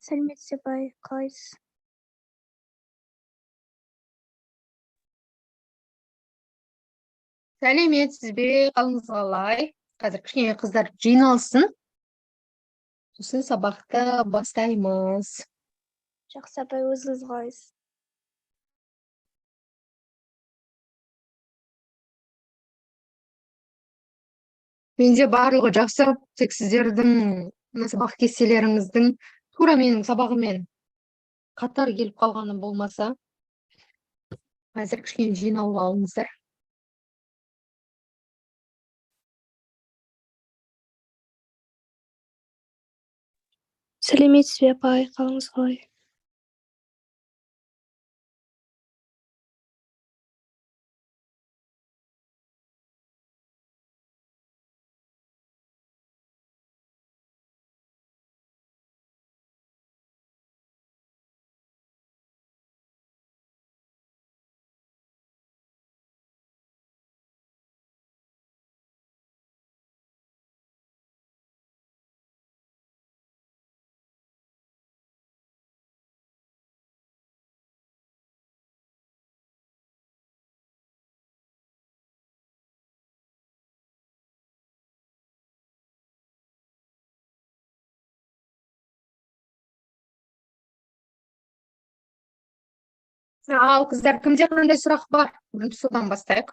Сәлеметсіз, апай, қалайсыз? Сәлеметсіз бе, қалыңыз қалай? Қазір кішкене қыздар жиналсын. Сосын сабақты бастаймыз. Жақсы, апай, өзіңіз қалайсыз? Менде барлығы жақсы, тек сіздердің мына сабақ кестелеріңіздің тура менің сабағыммен қатар келіп қалғаны болмаса, қазір кішкене жиналып алыңыздар. Сәлеметсіз бе, апай, қалыңыз қалай? Ал қыздар, кімде қандай сұрақ бар? Бірінші содан бастайық.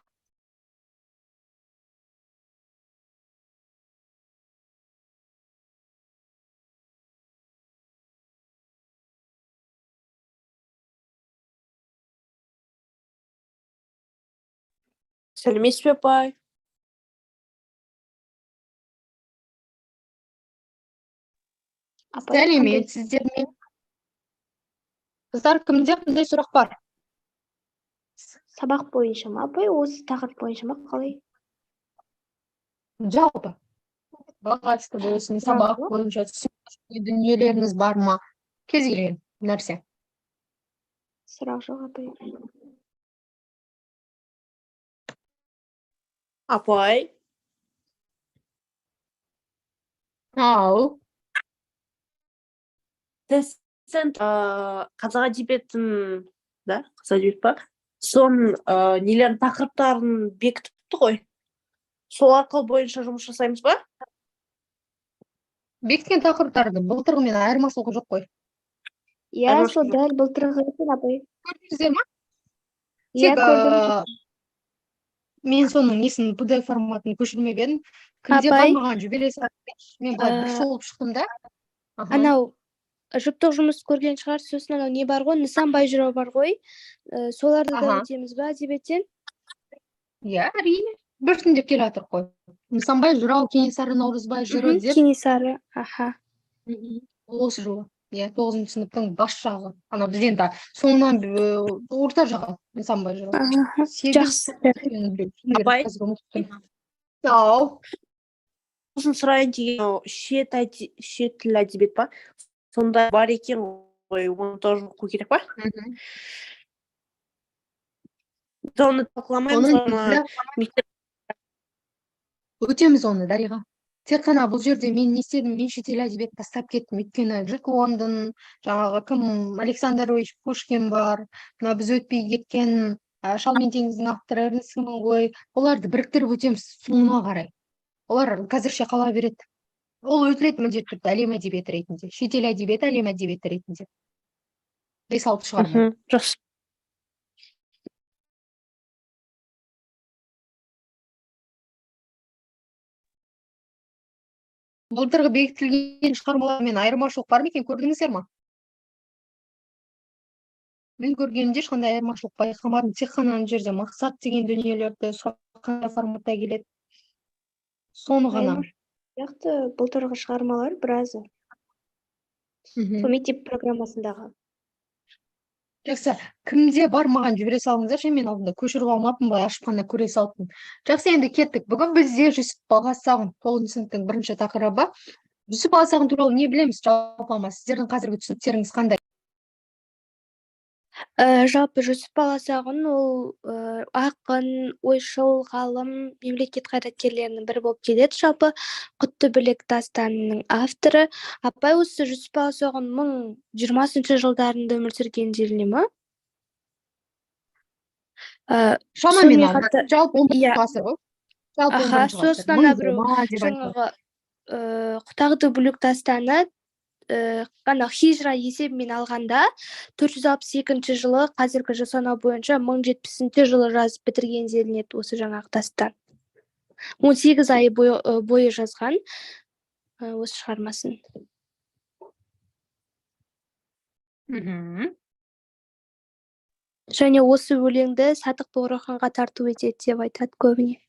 Сәлеметсіз бе, апай? Апай, қандай Сәлеметсіздер ме? Қыздар, кімде қандай сұрақ бар? Сабақ бойынша ма, апай, осы тақырып бойынша ма, қалай? Жалпы. Қатысты болсын, сабақ Жалпы. бойынша түсінбеген дүниелеріңіз бар ма? Кез келген нәрсе. Сұрақ жоқ, апай. Апай, Ау, тест қазақ әдебиетін, да, қазақ әдебиет па? Соның нелерін, тақырыптарын бекітіпті ғой. Сол арқылы бойынша жұмыс жасаймыз ба? Бекіткен тақырыптарды былтырғымен айырмашылығы жоқ қой. Иә, сол Айырмашылығы дәл былтырғы екен, апай. Көрдіңіздер ма? Иә, Тек көрдім. Мен соның несін, PDF форматын көшірмеп едім. Кімде бар, Апай, маған жібере салыңызшы. Мен былай бір шолып шықтым да. Аха. Анау жұптық жұмыс көрген шығар, сосын анау не бар ғой, Нысанбай жырау бар ғой, соларды да өтеміз ба әдебиеттен? Иә, әрине. Біртіндеп келе жатыр қой. Нысанбай жырау, Кенесары, Наурызбай жыры деп. Кенесары, аха. Осы жылы. Иә, тоғызыншы сыныптың бас жағы. Ана бізден де соңынан орта жағы Нысанбай жырау. Аха, Сегіз жақсы. Апай. Қазір ұмытып тұрмын. Ау. Сосын сұрайын деген, анау шет тіл әдебиет па? Сондай бар екен ғой, оны тоже оқу керек па? Біз оны талқыламаймыз, Оның оны мектеп Өтеміз оны, Дариға. Тек қана бұл жерде мен не істедім, мен шетел әдебиет тастап кеттім. Өйткені Джек Лондон, жаңағы кім, Александр Ильич Пушкин бар, мына біз өтпей кеткен, Шал мен теңіздің авторы Эрнест Хемингуэй, оларды біріктіріп өтеміз соңына қарай. Олар қазірше қала береді. Ол өтіледі міндетті түрде әлем әдебиеті ретінде, шетел әдебиеті әлем әдебиеті ретінде. 5-6 шығарма. Жақсы. Былтырғы бекітілген шығармалармен айырмашылық бар ма екен, көрдіңіздер ма? Мен көргенімде ешқандай айырмашылық байқамадым. Тек қана ана жерде мақсат деген дүниелерді сұрақ қандай форматта келеді, соны ғана. Айырмашылық сияқты былтырғы шығармалар біразы. Сол мектеп программасындағы. Жақсы, кімде бар, маған жібере салыңыздаршы, мен алдында көшіріп алмаппын, былай ашып қана көре салыппын. Жақсы, енді кеттік. Бүгін бізде Жүсіп Баласағұн, тоғызыншы сыныптың бірінші тақырыбы. Жүсіп Баласағұн туралы не білеміз жалпылама? Сіздердің қазіргі түсініктеріңіз қандай? Жалпы Жүсіп Баласағұн ол ақын, ойшыл, ғалым, мемлекет қайраткерлерінің бірі болып келеді. Жалпы Құтты білік дастанының авторы. Апай, осы Жүсіп Баласағұн 1020 жылдарында өмір сүрген деліне ма? Шамамен, Сонымен қатар жалпы он иә. бірінші ғасыр ғой. Жалпы он Аха, бірінші ғасыр. Сосын ана Мың біреу жиырма деп айтылады. жаңағы Құтағды бүлік дастаны ана хижра есебімен алғанда 462 жылы, қазіргі жыл санау бойынша 1070 жылы жазып бітірген делінеді осы жаңағы дастан. 18 ай бойы жазған осы шығармасын. Және осы өлеңді Садық Буғраханға тарту етеді деп айтады көбіне.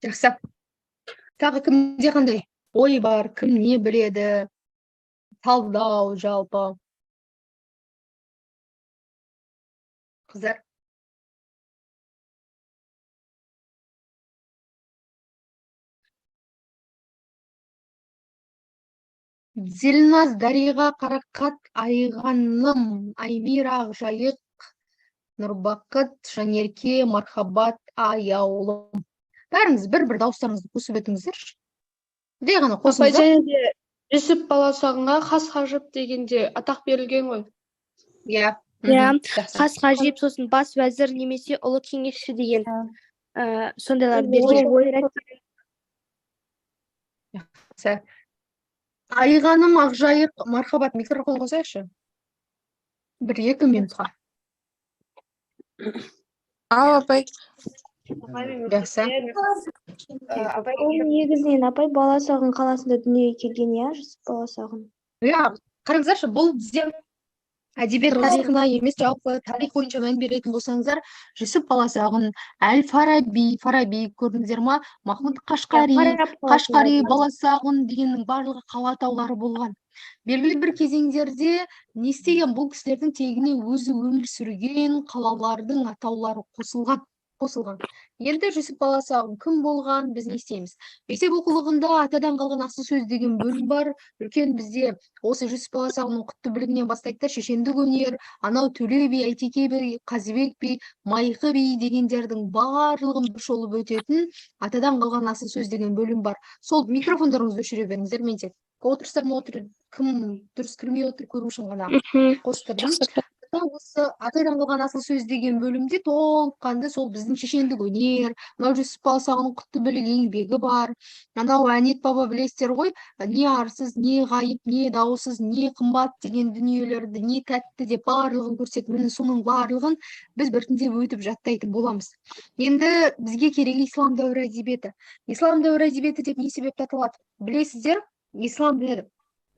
Жақсы. Тағы кімде қандай ой бар, кім не біледі? Талдау жалпы. Қыздар. Зелназ, Дариға, Қарақат, Айғаным, Аймира, Ақжайық, Нұрбақыт, Жанерке, Мархабат, Аяулым. Бәріңіз бір-бір дауыстарыңызды қосып өтіңіздерші. Жай ғана Апай, қосыңыздар. және де Жүсіп Баласағұнға Хас Хажып деген де атақ берілген ғой. Иә. Иә, Жақсы. Хас Хажип, сосын бас уәзір немесе ұлы кеңесші деген, сондайлар берген. Жақсы. Айғаным, Ақжайық, Мархабат, микрофон қосайықшы. 1-2 минутқа. Ал, апай. Жақсы. Ол негізінен апай Баласағұн қаласында дүниеге келген, иә, Жүсіп Баласағұн. Иә, қараңыздаршы, бұл бізде әдебиет тарихына емес, жалпы тарих бойынша мән беретін болсаңыздар, Жүсіп Баласағұн, Әл Фараби, Фараби көрдіңіздер ма? Махмұд Қашқари, Қашқари, Баласағұн дегеннің барлығы қала атаулары болған. Белгілі бір кезеңдерде не істеген бұл кісілердің тегіне өзі өмір сүрген қалалардың атаулары қосылған. Қосылған. Енді Жүсіп Баласағұн кім болған, біз не істейміз? Мектеп оқулығында атадан қалған асыл сөз деген бөлім бар. Үлкен бізде осы Жүсіп Баласағұнның құтты білігінен бастайды да, шешендік өнер, анау Төле би, Әйтеке би, Қазыбек би, Майқы би дегендердің барлығын бір шолып өтетін атадан қалған асыл сөз деген бөлім бар. Сол микрофондарыңызды өшіре беріңіздер, мен тек отырсам отыр, кім дұрыс кірмей отыр көру үшін ғана қостырдым. Осы атадан қалған асыл сөз деген бөлімде толыққанды сол біздің шешендік өнер, мынау Жүсіп Баласағұнның құтты білік еңбегі бар, анау Әнет баба білесіздер ғой, не арсыз, не ғайып, не даусыз, не қымбат деген дүниелерді, не тәтті деп барлығын көрсетіп, міне соның барлығын біз біртіндеп өтіп жаттайтын боламыз. Енді бізге керегі ислам дәуірі әдебиеті. Ислам дәуірі әдебиеті деп не себепті аталады? Білесіздер, ислам діні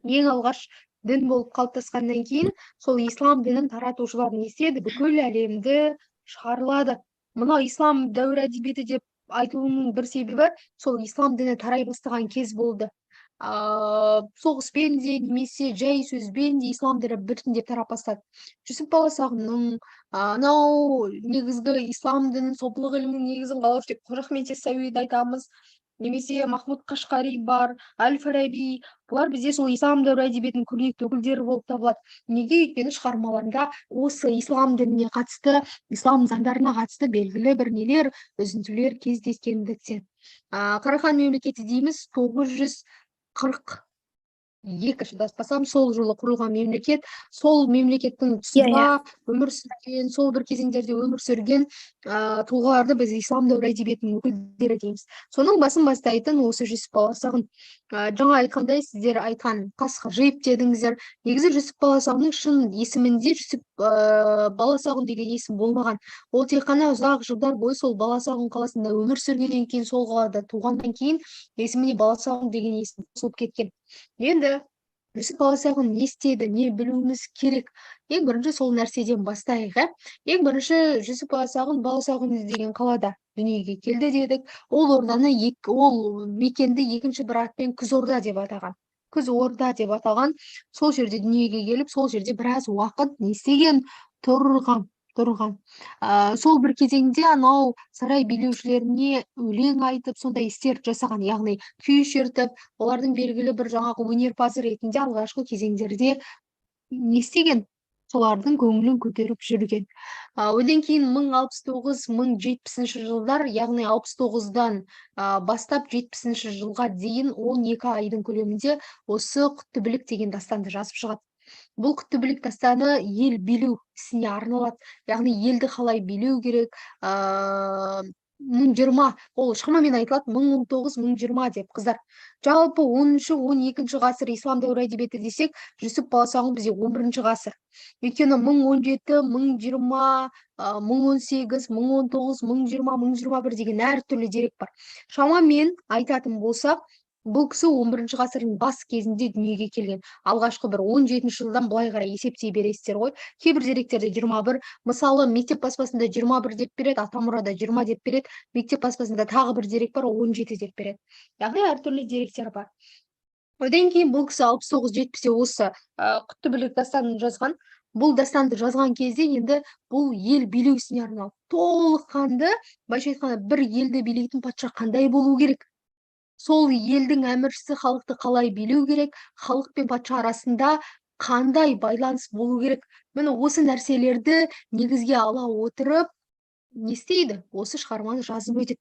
ең алғаш дін болып қалыптасқаннан кейін сол ислам дінін таратушылар не істеді? Бүкіл әлемді шарлады. Мынау ислам дәуірі әдебиеті деп айтылуының бір себебі сол ислам діні тарай бастаған кез болды. Соғыспен де немесе жай сөзбен де ислам діні біртіндеп тарап бастады. Жүсіп Баласағұнның анау негізгі ислам дінін, сопылық ілімінің негізін қалаушы деп Қожа Ахмет Яссауиді айтамыз. Немесе Махмұд Қашқари бар, Әл-Фараби, бұлар бізде сол ислам дәуірі әдебиетінің көрнекті өкілдері болып табылады. Неге? Өйткені шығармаларында осы ислам дініне қатысты, ислам заңдарына қатысты белгілі бір нелер, үзінділер кездескендіктен. Қарахан мемлекеті дейміз, 942, шатаспасам, сол жылы құрылған мемлекет, сол мемлекеттің тұсында өмір сүрген, сол бір кезеңдерде өмір сүрген, тұлғаларды біз ислам дәуірі әдебиетінің өкілдері дейміз. Соның басын бастайтын осы Жүсіп Баласағұн. Жаңа айтқандай, сіздер айтқан Қас Хажип дедіңіздер. Негізі Жүсіп Баласағұнның шын есімінде Жүсіп, Баласағұн деген есім болмаған. Ол тек қана ұзақ жылдар бойы сол Баласағұн қаласында өмір сүргеннен кейін, сол қалада туғаннан кейін есіміне Баласағұн деген есім қосылып кеткен. Енді Жүсіп Баласағұн не істеді, не білуіміз керек? Ең бірінші сол нәрседен бастайық, ә? Ең бірінші Жүсіп Баласағұн Баласағұн деген қалада дүниеге келді дедік. Ол орданы ол мекенді екінші бір атпен Күзорда деп атаған. Күзорда деп аталған. Сол жерде дүниеге келіп, сол жерде біраз уақыт не істеген? Тұрған. Тұрған. Сол бір кезеңде анау сарай билеушілеріне өлең айтып, сондай істер жасаған, яғни күй шертіп, олардың белгілі бір жаңағы өнерпазы ретінде алғашқы кезеңдерде не істеген? Солардың көңілін көтеріп жүрген. Одан кейін 1069-1070 жылдар, яғни 69-дан бастап 70 жылға дейін 12 айдың көлемінде осы Құттыбілік деген дастанды жазып шығады. Бұл Құттыбілік дастаны ел билеу ісіне арналады, яғни елді қалай билеу керек. 1020, ол шамамен айтылады 1019-1020 деп, қыздар. Жалпы 10-12 ғасыр ислам дәуірі әдебиеті десек, Жүсіп Баласағұн бізде 11 ғасыр. Өйткені 1017, 1020, 1018, 1019, 1020, 1021 деген әртүрлі дерек бар. Шамамен айтатын болсақ, бұл кісі 11 ғасырдың бас кезінде дүниеге келген. Алғашқы бір 17 жылдан былай қарай есептей бересіздер ғой. Кейбір деректерде 21, мысалы мектеп баспасында 21 деп береді, Атамұрада 20 деп береді, мектеп баспасында тағы бір дерек бар, 17 деп береді. Яғни әртүрлі деректер бар. Одан кейін бұл кісі 69-70-те осы Құттыбілік дастанын жазған. Бұл дастанды жазған кезде енді бұл ел билеу ісіне арналды. Толыққанды, былайша айтқанда, бір елді билейтін патша қандай болу керек? Сол елдің әміршісі халықты қалай билеу керек, халық пен патша арасында қандай байланыс болу керек? Міне осы нәрселерді негізге ала отырып не істейді? Осы шығарманы жазып өтеді.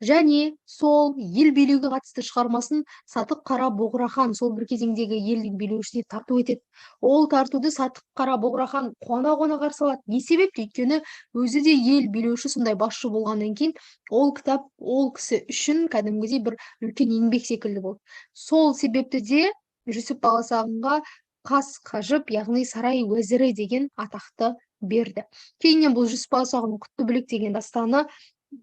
Және сол ел билеуге қатысты шығармасын Сатық Қара Боғрахан, сол бір кезеңдегі елдің билеушісіне тарту етеді. Ол тартуды Сатық Қара Боғрахан қуана-қуана қарсы алады. Не себепті? Өйткені өзі де ел билеуші, сондай басшы болғаннан кейін ол кітап ол кісі үшін кәдімгідей бір үлкен еңбек секілді болды. Сол себепті де Жүсіп Баласағұнға қас қажып, яғни сарай уәзірі деген атақты берді. Кейіннен бұл Жүсіп Баласағұнның Құттыбілік деген дастаны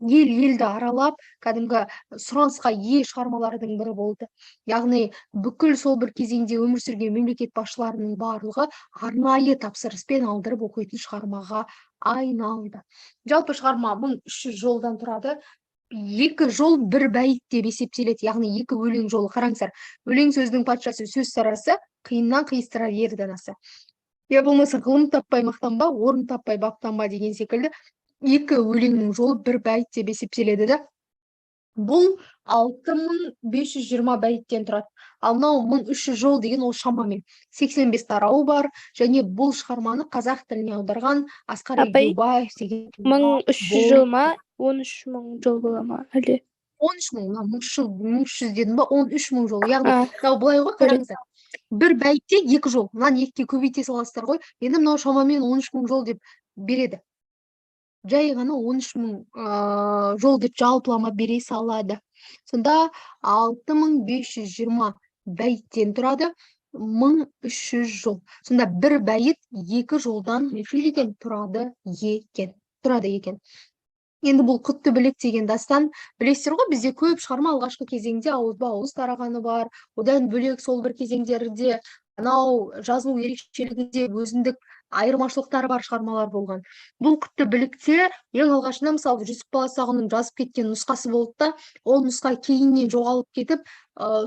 ел-елді аралап, кәдімгі сұранысқа ие шығармалардың бірі болды. Яғни бүкіл сол бір кезеңде өмір сүрген мемлекет басшыларының барлығы арнайы тапсырыспен алдырып оқитын шығармаға айналды. Жалпы шығарма 1300 жолдан тұрады. 2 жол бір бәйіт деп есептеледі, яғни 2 өлең жолы. Қараңыздар, өлең сөздің патшасы сөз сарасы, қиыннан қиыстырар ер данасы. Я болмаса ғылым таппай мақтанба, орын таппай баптанба деген секілді 2 өлеңнің жолы бір бәйіт деп есептеледі да. Бұл 6520 бәйіттен тұрады. Ал мынау 1300 жол деген ол шамамен 85 тарауы бар, және бұл шығарманы қазақ тіліне аударған Асқар Апай, Егеубаев деген 1300 жол ма, 13 000 жол бола ма әлде? 13 000, мына 1300 дедім ба, 13 000 жол. Яғни мынау былай ғой, Көреді. қараңыздар. Бір бәйтте 2 жол, мынаны 2-ге көбейте саласыздар ғой. Енді мынау шамамен 13 000 жол деп береді. Жай ғана 13 000 жол деп жалпылама бере салады. Сонда 6520 бәйттен тұрады, 1300 жол. Сонда бір бәйіт 2 жолдан тұрады екен. Тұрады екен. Енді бұл Құттыбілік деген дастан, білесіздер ғой, бізде көп шығарма алғашқы кезеңде ауызба-ауыз тарағаны бар. Одан бөлек сол бір кезеңдерде анау жазылу ерекшелігінде өзіндік айырмашылықтары бар шығармалар болған. Бұл Құттыбілікте ең алғашында мысалы Жүсіп Баласағұнның жазып кеткен нұсқасы болды да, ол нұсқа кейіннен жоғалып кетіп,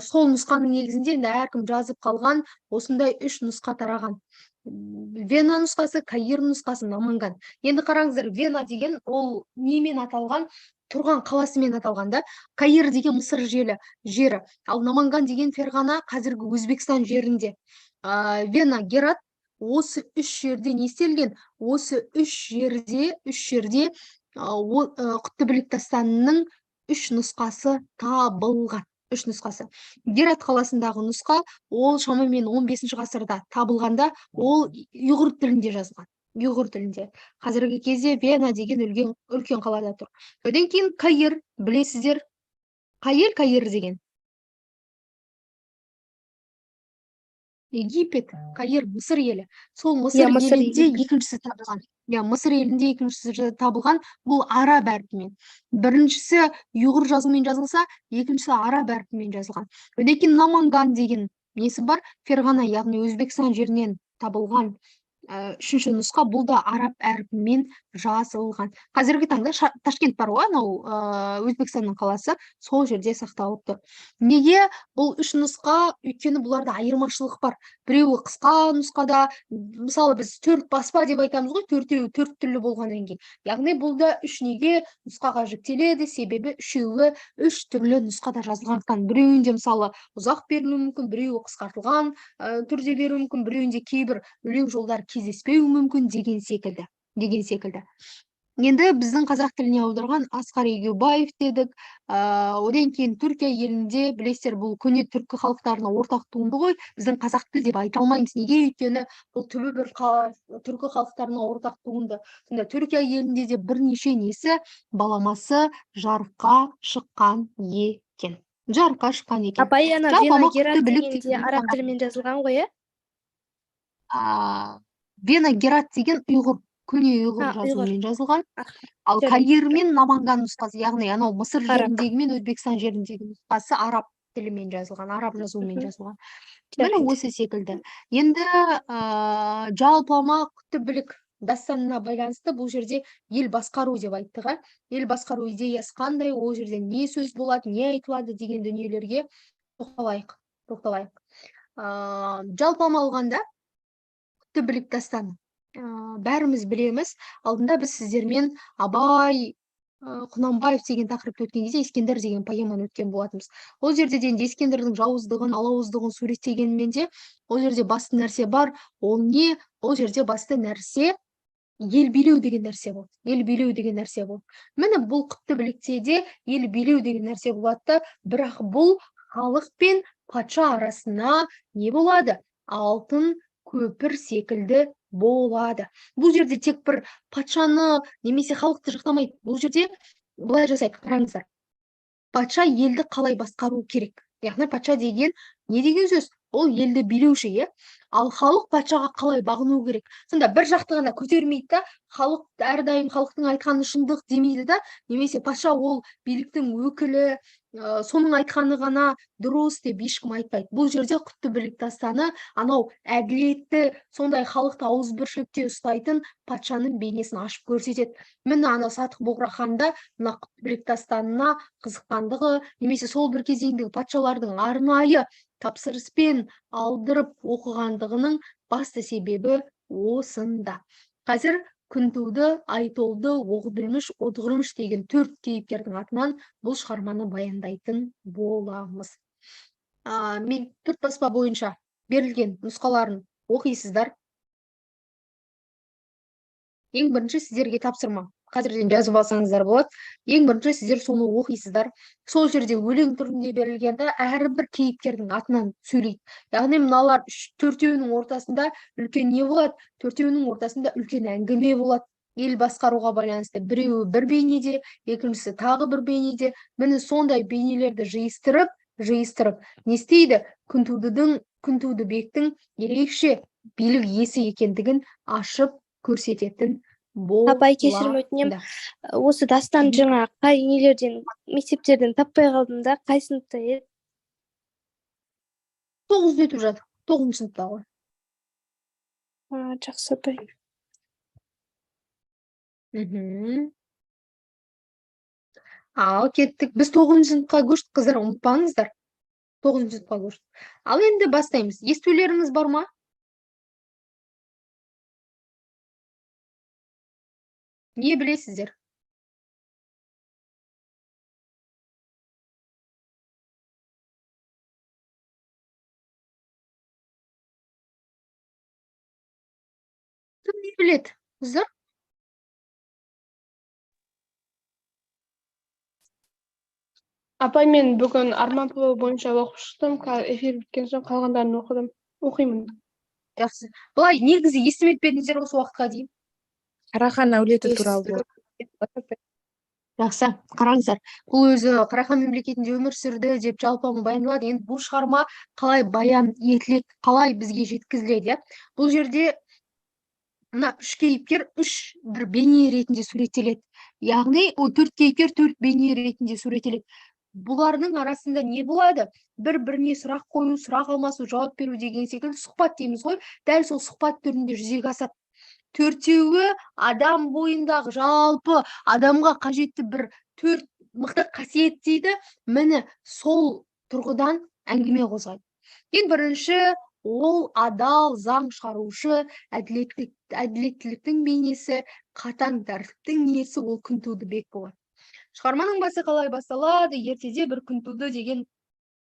сол нұсқаның негізінде енді әркім жазып қалған осындай 3 нұсқа тараған. Вена нұсқасы, Каир нұсқасы, Наманган. Енді қараңыздар, Вена деген ол немен аталған? Тұрған қаласымен аталған да. Каир деген Мысыр жері. Ал Наманган деген Ферғана, қазіргі Өзбекстан жерінде. Вена, Герат, осы 3 жерде не істелген? Осы 3 жерде, Құттыбілік дастанының 3 нұсқасы табылған. 3 нұсқасы. Герат қаласындағы нұсқа, ол шамамен 15 ғасырда табылғанда, ол ұйғыр тілінде жазылған. Ұйғыр тілінде. Қазіргі кезде Вена деген үлкен қалада тұр. Одан кейін Каир, білесіздер. Каир, Каир деген. Египет, Каир, Мысыр елі. Сол Мысыр Иә, Мысыр елінде елі. екіншісі табылған. Иә, Мысыр елінде екіншісі табылған, бұл араб әрпімен. Біріншісі ұйғыр жазуымен жазылса, екіншісі араб әрпімен жазылған. Одан кейін Наманган деген несі бар? Ферғана, яғни Өзбекстан жерінен табылған үшінші нұсқа, бұл да араб әрпімен жазылған. Қазіргі таңда Ташкент бар ғой, анау, Өзбекстанның қаласы, сол жерде сақталып тұр. Неге бұл үш нұсқа? Өйткені бұларда айырмашылық бар. Біреуі қысқа нұсқада, мысалы біз төрт баспа деп айтамыз ғой, төртеуі төрт түрлі болғаннан кейін. Яғни бұл да үш неге нұсқаға жіктеледі, себебі үшеуі үш түрлі нұсқада жазылғандықтан. Біреуінде мысалы ұзақ берілуі мүмкін, біреуі қысқартылған түрде беруі мүмкін, біреуінде кейбір өлең жолдар кездеспеуі мүмкін деген секілді, деген секілді. Енді біздің қазақ тіліне аударған Асқар Егеубаев дедік. Одан кейін Түркия елінде, білесіздер, бұл көне түркі халықтарына ортақ туынды ғой. Біздің қазақ тілі деп айта алмаймыз. Неге? Өйткені бұл түбі бір түркі халықтарына ортақ туынды. Сонда Түркия елінде де бірнеше несі, баламасы жарыққа шыққан екен. Жарыққа шыққан екен. Апай, ана Жалпы Вена ама Герат құтты білік деген де деген араб тілімен жазылған ғой, иә? Вена Герат деген ұйғыр, көне ұйғыр А, ұйғыр. жазуымен жазылған. Ал Жарайды. Каир мен Наманган нұсқасы, яғни анау Мысыр Араб. жеріндегі мен Өзбекстан жеріндегі нұсқасы араб тілімен жазылған, араб жазуымен жазылған. Міне Жарайды. осы секілді. Енді жалпылама құтты білік дастанына байланысты бұл жерде ел басқару деп айттық, ә? Ел басқару идеясы қандай, ол жерде не сөз болады, не айтылады деген дүниелерге тоқталайық, тоқталайық. Жалпылама алғанда құтты білік дастаны. Бәріміз білеміз, алдында біз сіздермен Абай, Құнанбаев деген тақырыпты өткен кезде Ескендір деген поэманы өткен болатынбыз. Ол жерде де енді Ескендірдің жауыздығын, алауыздығын суреттегенмен де ол жерде басты нәрсе бар. Ол не? Ол жерде басты нәрсе ел билеу деген нәрсе болды. Ел билеу деген нәрсе болды. Міне бұл құтты білікте де ел билеу деген нәрсе болады да, бірақ бұл халық пен патша арасына не болады? Алтын көпір секілді болады. Бұл жерде тек бір патшаны немесе халықты жақтамайды. Бұл жерде былай жасайды, қараңыздар. Патша елді қалай басқару керек? Яғни патша деген не деген сөз? Ол елді билеуші, иә? Ал халық патшаға қалай бағыну керек? Сонда бір жақты ғана көтермейді да, халық әрдайым халықтың айтқаны шындық демейді да, немесе патша ол биліктің өкілі, соның айтқаны ғана дұрыс деп ешкім айтпайды. Бұл жерде құтты білік дастаны анау әділетті, сондай халықты ауызбіршілікте ұстайтын патшаның бейнесін ашып көрсетеді. Міне анау Садық Бұғра да мына құтты білік дастанына қызыққандығы, немесе сол бір кезеңдегі патшалардың арнайы тапсырыспен алдырып оқығандығының басты себебі осында. Қазір Күнтуды, Айтолды, Оғдүлміш, Отғырмыш деген төрт кейіпкердің атынан бұл шығарманы баяндайтын боламыз. Мен төрт баспа бойынша берілген нұсқаларын оқисыздар. Ең бірінші сіздерге тапсырма. Қазірден жазып алсаңыздар болады. Ең бірінші сіздер соны оқисыздар. Сол жерде өлең түрінде берілгенде әрбір кейіпкердің атынан сөйлейді. Яғни мыналар төртеуінің ортасында үлкен не болады? Төртеуінің ортасында үлкен әңгіме болады. Ел басқаруға байланысты біреуі бір бейнеде, екіншісі тағы бір бейнеде. Міне сондай бейнелерді жиыстырып не істейді? Күнтудыбектің ерекше билік иесі екендігін ашып көрсететін Апай, кешірім өтінемін. болады. Осы дастан жаңа қай нелерден, мектептерден таппай қалдым да, қай сыныпта еді? Тоғызда өтіп жатыр. Тоғызыншы сыныпта ғой. Жақсы, апай. Ал кеттік. Біз тоғызыншы сыныпқа көштік, қыздар, ұмытпаңыздар. Тоғызыншы сыныпқа көштік. Ал енді бастаймыз. Естулеріңіз бар ма? Не білесіздер? Кім не біледі, қыздар? Апай, мен бүгін Арман Павлов бойынша оқып шықтым. Эфир біткен соң қалғандарын оқыдым. Оқимын. Жақсы. Былай негізі естімеп пе едіңіздер осы уақытқа дейін? Қарахан әулеті туралы болды. Жақсы, қараңыздар. Бұл өзі Қарахан мемлекетінде өмір сүрді деп жалпы баяндалады. Енді бұл шығарма қалай баян етіледі, қалай бізге жеткізіледі, иә? Бұл жерде мына үш кейіпкер үш бір бейне ретінде суреттеледі. Яғни, ол төрт кейіпкер төрт бейне ретінде суреттеледі. Бұлардың арасында не болады? Бір-біріне сұрақ қою, сұрақ алмасу, жауап беру деген секілді сұхбат дейміз ғой. Дәл сол сұхбат түрінде жүзеге асады. Төртеуі адам бойындағы жалпы адамға қажетті бір төрт мықты қасиет дейді. Міне сол тұрғыдан әңгіме қозғайды. Ең бірінші ол адал заң шығарушы, әділеттіліктің бейнесі, қатаң тәртіптің иесі ол Күнтудыбек болады. Шығарманың басы қалай басталады? Ертеде бір Күнтуды деген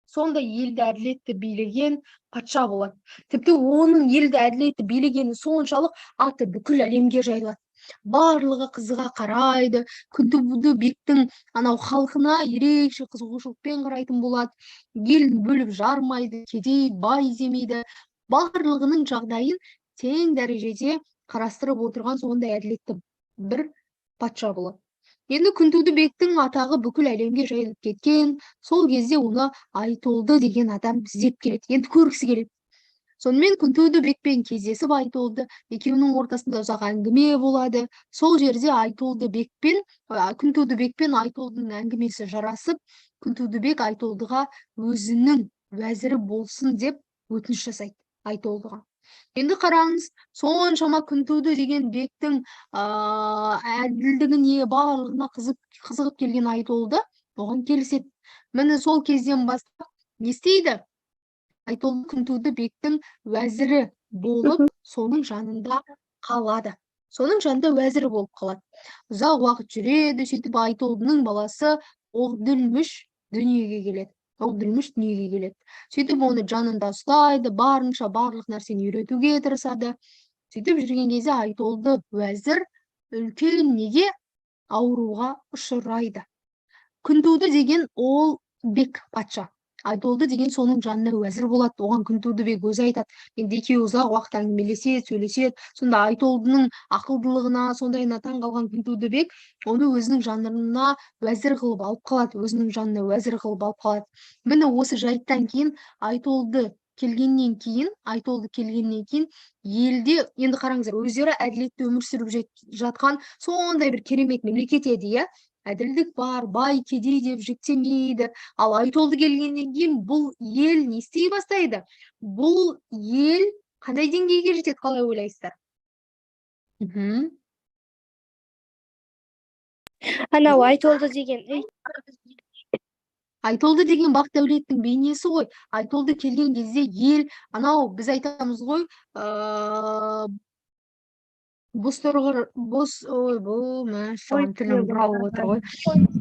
Сондай елді әділетті билеген патша болады. Тіпті оның елді әділетті билегені соншалық, аты бүкіл әлемге жайылады. Барлығы қызыға қарайды. Күнтуды бектің анау халқына ерекше қызығушылықпен қарайтын болады. Елін бөліп жармайды, кедей, бай демейді. Барлығының жағдайын тең дәрежеде қарастырып отырған сондай әділетті бір патша болады. Енді Күнтуды бектің атағы бүкіл әлемге жайылып кеткен. Сол кезде оны Айтолды деген адам іздеп келеді. Енді көргісі келеді. Сонымен Күнтуды бекпен кездесіп Айтолды, екеуінің ортасында ұзақ әңгіме болады. Сол жерде Айтолды бекпен, Күнтуды бекпен Айтолдының әңгімесі жарасып, Күнтуды бек Айтолдыға өзінің уәзірі болсын деп өтініш жасайды Айтолдыға. Енді қараңыз, соншама Күнтуды деген бектің әділдігіне, барлығына қызығып келген Айтолды оған келіседі. Міне, сол кезден бастап не істейді? Айтолды Күнтуды бектің уәзірі болып, соның жанында қалады. Соның жанында уәзірі болып қалады. Ұзақ уақыт жүреді, сөйтіп Айтолдының баласы Оғдүлмүш дүниеге келеді. Оғдүлмүш дүниеге келеді. Сөйтіп оны жанында ұстайды, барынша барлық нәрсені үйретуге тырысады. Сөйтіп жүрген кезде Айтолды уәзір үлкен неге ауруға ұшырайды. Күнтуды деген ол бек патша. Айтолды деген соның жанына уәзір болады. Оған Күнтуды бек өзі айтады. Енді екеуі ұзақ уақыт әңгімелеседі, сөйлеседі. Сонда Айтолдының ақылдылығына, сондайына таң қалған Күнтуды бек оны өзінің жанына уәзір қылып алып қалады. Өзінің жанына уәзір қылып алып қалады. Міне, осы жайттан кейін, Айтолды келгеннен кейін елде, енді қараңыздар, өздері әділетті өмір сүріп жатқан сондай бір керемет мемлекет еді, иә? Әділдік бар, бай, кедей деп жіктемейді. Ал Айтолды келгеннен кейін бұл ел не істей бастайды? Бұл ел қандай деңгейге жетеді, қалай ойлайсыздар? Анау Айтолды деген Айтолды деген бақ дәулеттің бейнесі ғой. Айтолды келген кезде ел анау біз айтамыз ғой, бозторғыр бос, ой, бұл, мәссаған, тілім бұралып отыр ғой.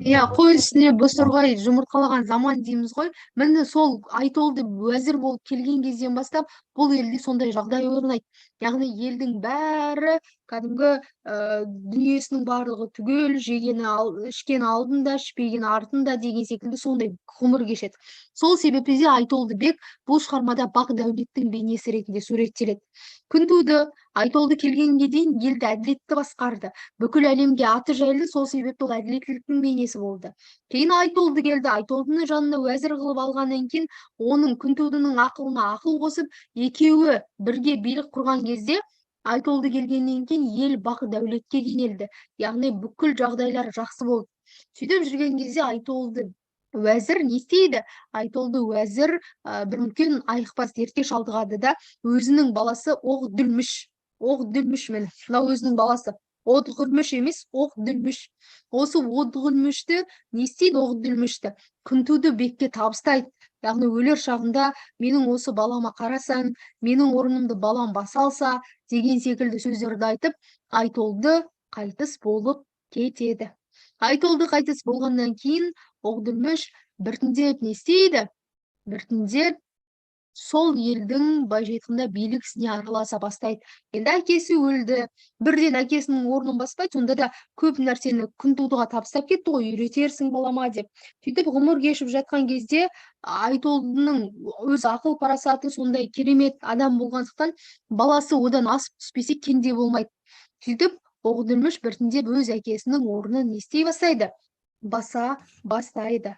Иә, қой үстіне бозторғай жұмыртқалаған заман дейміз ғой. Міне, сол Айтолды уәзір болып келген кезден бастап бұл елде сондай жағдай орнайды. Яғни елдің бәрі кәдімгі дүниесінің барлығы түгел, жегені ал, ішкені алдында, ішпегені артында деген секілді сондай ғұмыр кешеді. Сол себепті де Айтолды бек бұл шығармада бақ дәулеттің бейнесі ретінде суреттеледі. Күнтуды Айтолды келгенге дейін елді әділетті басқарды. Бүкіл әлемге аты жайлы, сол себепті ол әділеттіліктің бейнесі болды. Кейін Айтолды келді, Айтолдыны жанына уәзір қылып алғаннан кейін оның Күнтудының ақылына ақыл қосып, екеуі бірге билік құрған кезде, Айтолды келгеннен кейін ел бақ дәулетке кенелді. Яғни бүкіл жағдайлар жақсы болды. Сөйтіп жүрген кезде Айтолды уәзір не істейді? Айтолды уәзір бір үлкен айықпас дертке шалдығады да, өзінің баласы Оғдүлмүш, Оғдүлмүш, міне, мынау өзінің баласы. Отғүлмүш емес, Оғдүлмүш. Осы Отғүлмүшті не істейді? Оғдүлмүшті Күнтуды бекке табыстайды. Яғни өлер шағында менің осы балама қарасаң, менің орнымды балам баса алса деген секілді сөздерді айтып, Айтолды қайтыс болып кетеді. Айтолды қайтыс болғаннан кейін Оғдүлмүш біртіндеп не істейді? Біртіндеп сол елдің, былайша айтқанда, билік ісіне араласа бастайды. Енді әкесі өлді, бірден әкесінің орнын баспайды, сонда да көп нәрсені Күнтудыға табыстап кетті ғой, үйретерсің балама деп. Сөйтіп ғұмыр кешіп жатқан кезде Айтолдының өз ақыл парасаты сондай керемет адам болғандықтан, баласы одан асып түспесе, кенде болмайды. Сөйтіп Оғдүлмүш біртіндеп өз әкесінің орнын не істей бастайды? Баса бастайды.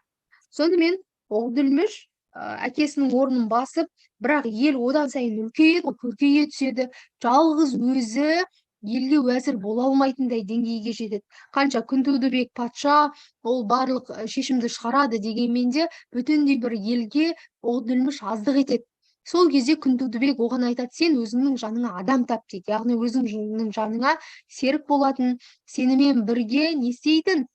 Сонымен Оғдүлмүш әкесінің орнын басып, бірақ ел одан сайын үлкейеді, көркейе түседі. Жалғыз өзі елге уәзір бола алмайтындай деңгейге жетеді. Қанша Күнтуды бек патша, ол барлық шешімді шығарады дегенмен де, бүтіндей бір елге Оғдүлмүш аздық етеді. Сол кезде Күнтуды бек оған айтады: сен өзіңнің жаныңа адам тап дейді. Яғни өзіңнің жаныңа серік болатын, сенімен бірге не істейтін,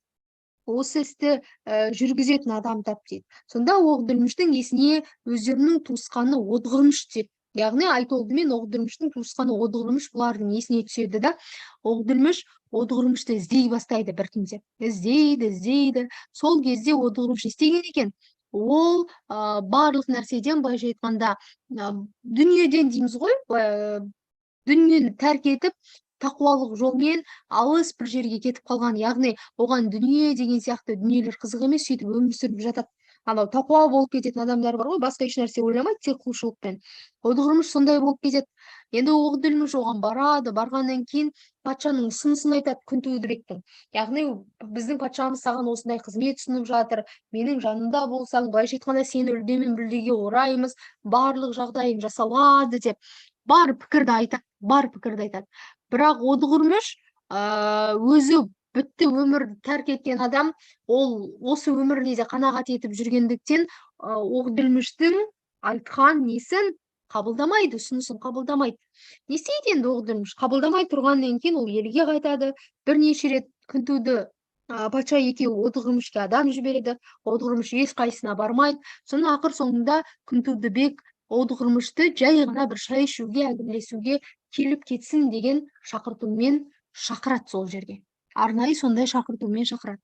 осы істі жүргізетін адам тап дейді. Сонда Оғдүлмүштің есіне өздерінің туысқаны Отғырмыш түседі. Яғни Айтолды мен Оғдүлмүштің туысқаны Отғырмыш бұлардың есіне түседі да, Оғдүлмүш Отғырмышты іздей бастайды біртіндеп. Іздейді, іздейді. Сол кезде Отғырмыш не істеген екен? Ол барлық нәрседен, былайша айтқанда, дүниеден дейміз ғой, дүниені тәрк етіп, тақуалық жолмен алыс бір жерге кетіп қалған, яғни оған дүние деген сияқты дүниелер қызық емес, сөйтіп өмір сүріп жатады. Анау тақуа болып кететін адамдар бар ғой, басқа еш нәрсе ойламайды, тек құлшылықпен. Одғырмыш сондай болып кетеді. Енді Оғдүлміш оған барады, барғаннан кейін патшаның ұсынысын айтады Күнтудібектің. Яғни біздің патшамыз саған осындай қызмет ұсынып жатыр, менің жанымда болсаң, былайша айтқанда сені үлде мен бүлдеге ораймыз, барлық жағдайың жасалады деп бар пікірді айтады, бар пікірді айтады. Бірақ Одғырмыш өзі бітті өмір тәрк еткен адам, ол осы өміріне де қанағат етіп жүргендіктен, Оғдүлміштің айтқан несін қабылдамайды, ұсынысын қабылдамайды. Не істейді енді Оғдүлміш? Қабылдамай тұрғаннан кейін ол елге қайтады. Бірнеше рет Күнтуді патша екеуі Одғырмышке адам жібереді. Одғырмыш ешқайсысына бармайды. Соның ақыр соңында Күнтудібек Одғырмышты жай ғана бір шай ішуге, әңгімелесуге келіп кетсін деген шақыртумен шақырады сол жерге. Арнайы сондай шақыртумен шақырады.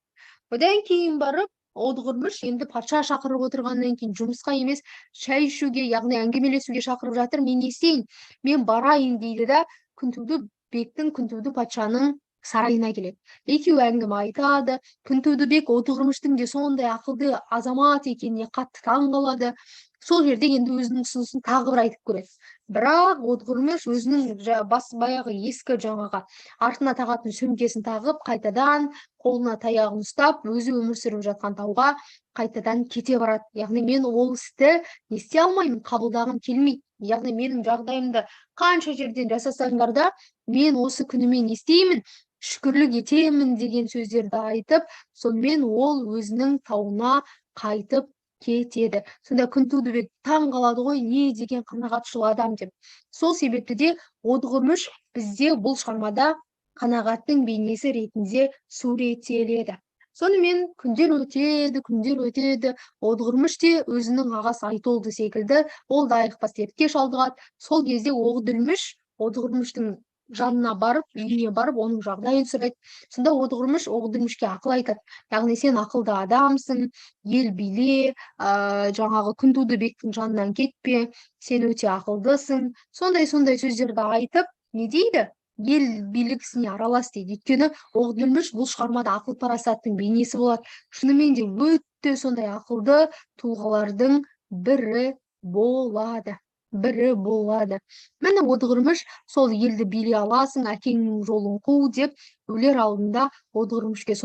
Одан кейін барып Одғырмыш енді патша шақырып отырғаннан кейін жұмысқа емес, шай ішуге, яғни әңгімелесуге шақырып жатыр, мен не істейін, мен барайын дейді да Күнтуді бектің, Күнтуді патшаның сарайына келеді. Екеуі әңгіме айтады. Күнтудібек Одғырмыштың де сондай ақылды азамат екеніне қатты таң қалады. Сол жерде енді өзінің ұсынысын тағы бір айтып көреді. Бірақ Одғырмыш өзінің бас баяғы ескі жаңағы артына тағатын сөмкесін тағып, қайтадан қолына таяғын ұстап, өзі өмір сүріп жатқан тауға қайтадан кете барады. Яғни мен ол істі не істей алмаймын, қабылдағым келмейді. Яғни менің жағдайымды қанша жерден жасасаңдар да, мен осы күніме не істеймін, шүкірлік етемін деген сөздерді айтып, сонымен ол өзінің тауына қайтып кетеді. Сонда Күнтудібек таң қалады ғой, не деген қанағатшыл адам деп. Сол себепті де Одғырмыш бізде бұл шығармада қанағаттың бейнесі ретінде суреттеледі. Сонымен күндер өтеді, күндер өтеді. Одғырмыш те өзінің ағасы Айтолды секілді, ол да айықпас дертке шалдығады. Сол кезде Оғдүлміш Одғырмыштың жанына барып, үйіне барып, оның жағдайын сұрайды. Сонда Одғырмыш Оғдүлмішке ақыл айтады. Яғни сен ақылды адамсың, ел биле, жаңағы Күнтудібектің жанынан кетпе, сен өте ақылдысың. Сондай-сондай сөздерді айтып, не дейді? Ел билік ісіне аралас дейді. Өйткені Оғдүлміш бұл шығармада ақыл парасаттың бейнесі болады. Шынымен де өте сондай ақылды тұлғалардың бірі болады. Бірі болады. Міне Одғырмыш сол елді билей аласың, әкеңнің жолын қу деп өлер алдында Оғдүлмішке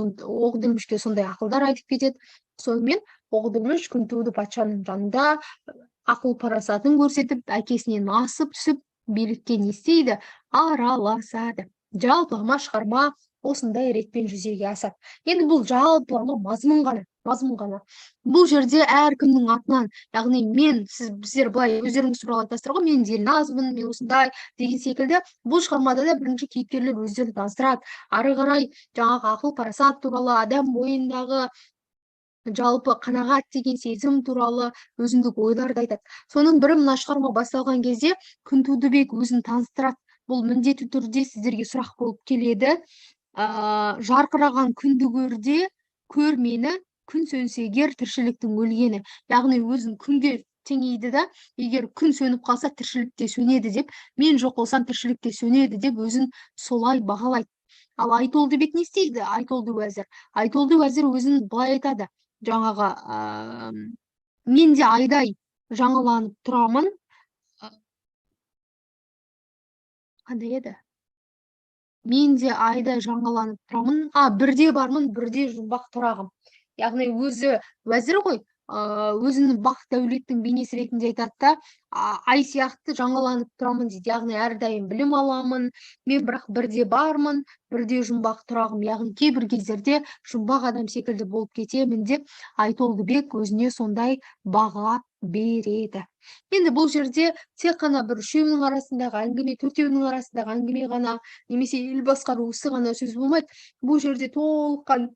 сондай ақылдар айтып кетеді. Сонымен Оғдүлміш Күнтуді патшаның жанында ақыл парасатын көрсетіп, әкесінен асып түсіп, билікке не істейді? Араласады. Жалпылама шығарма осындай ретпен жүзеге асады. Енді бұл жалпылама мазмұн ғана, мазмұн ғана. Бұл жерде әркімнің атынан, яғни мен, сіз, біздер былай өздеріңіз туралы айтасыздар ғой, мен Делназбын, мен осындай деген секілді. Бұл шығармада да бірінші кейіпкерлер өздерін таныстырады. Ары қарай жаңағы ақыл парасат туралы, адам бойындағы жалпы қанағат деген сезім туралы өзіндік ойларды айтады. Соның бірі мына шығарма басталған кезде Күнтудібек өзін таныстырады. Бұл міндетті түрде сіздерге сұрақ болып келеді. Жарқыраған күнді көрде, көр мені, күн сөнсе егер тіршіліктің өлгені. Яғни өзін күнге теңейді да, егер күн сөніп қалса тіршілік те сөнеді деп, мен жоқ болсам тіршілік те сөнеді деп өзін солай бағалайды. Ал Айтолдыбек не істейді? Айтолды уәзір. Айтолды уәзір өзін былай айтады. Жаңағы, мен де айдай жаңаланып тұрамын. Қандай еді? Мен де айдай жаңаланып тұрамын. Бірде бармын, бірде жұмбақ тұрағым. Яғни өзі уәзір ғой, өзінің бақ дәулеттің бейнесі ретінде айтады да, ай сияқты жаңаланып тұрамын дейді. Яғни әрдайым білім аламын, мен бірақ бірде бармын, бірде жұмбақ тұрағым. Яғни кейбір кездерде жұмбақ адам секілді болып кетемін деп Айтолдыбек өзіне сондай баға береді. Енді бұл жерде тек қана бір үшеуінің арасындағы әңгіме, төртеуінің арасындағы әңгіме ғана, немесе ел басқару ісі ғана сөз болмайды. Бұл жерде толыққан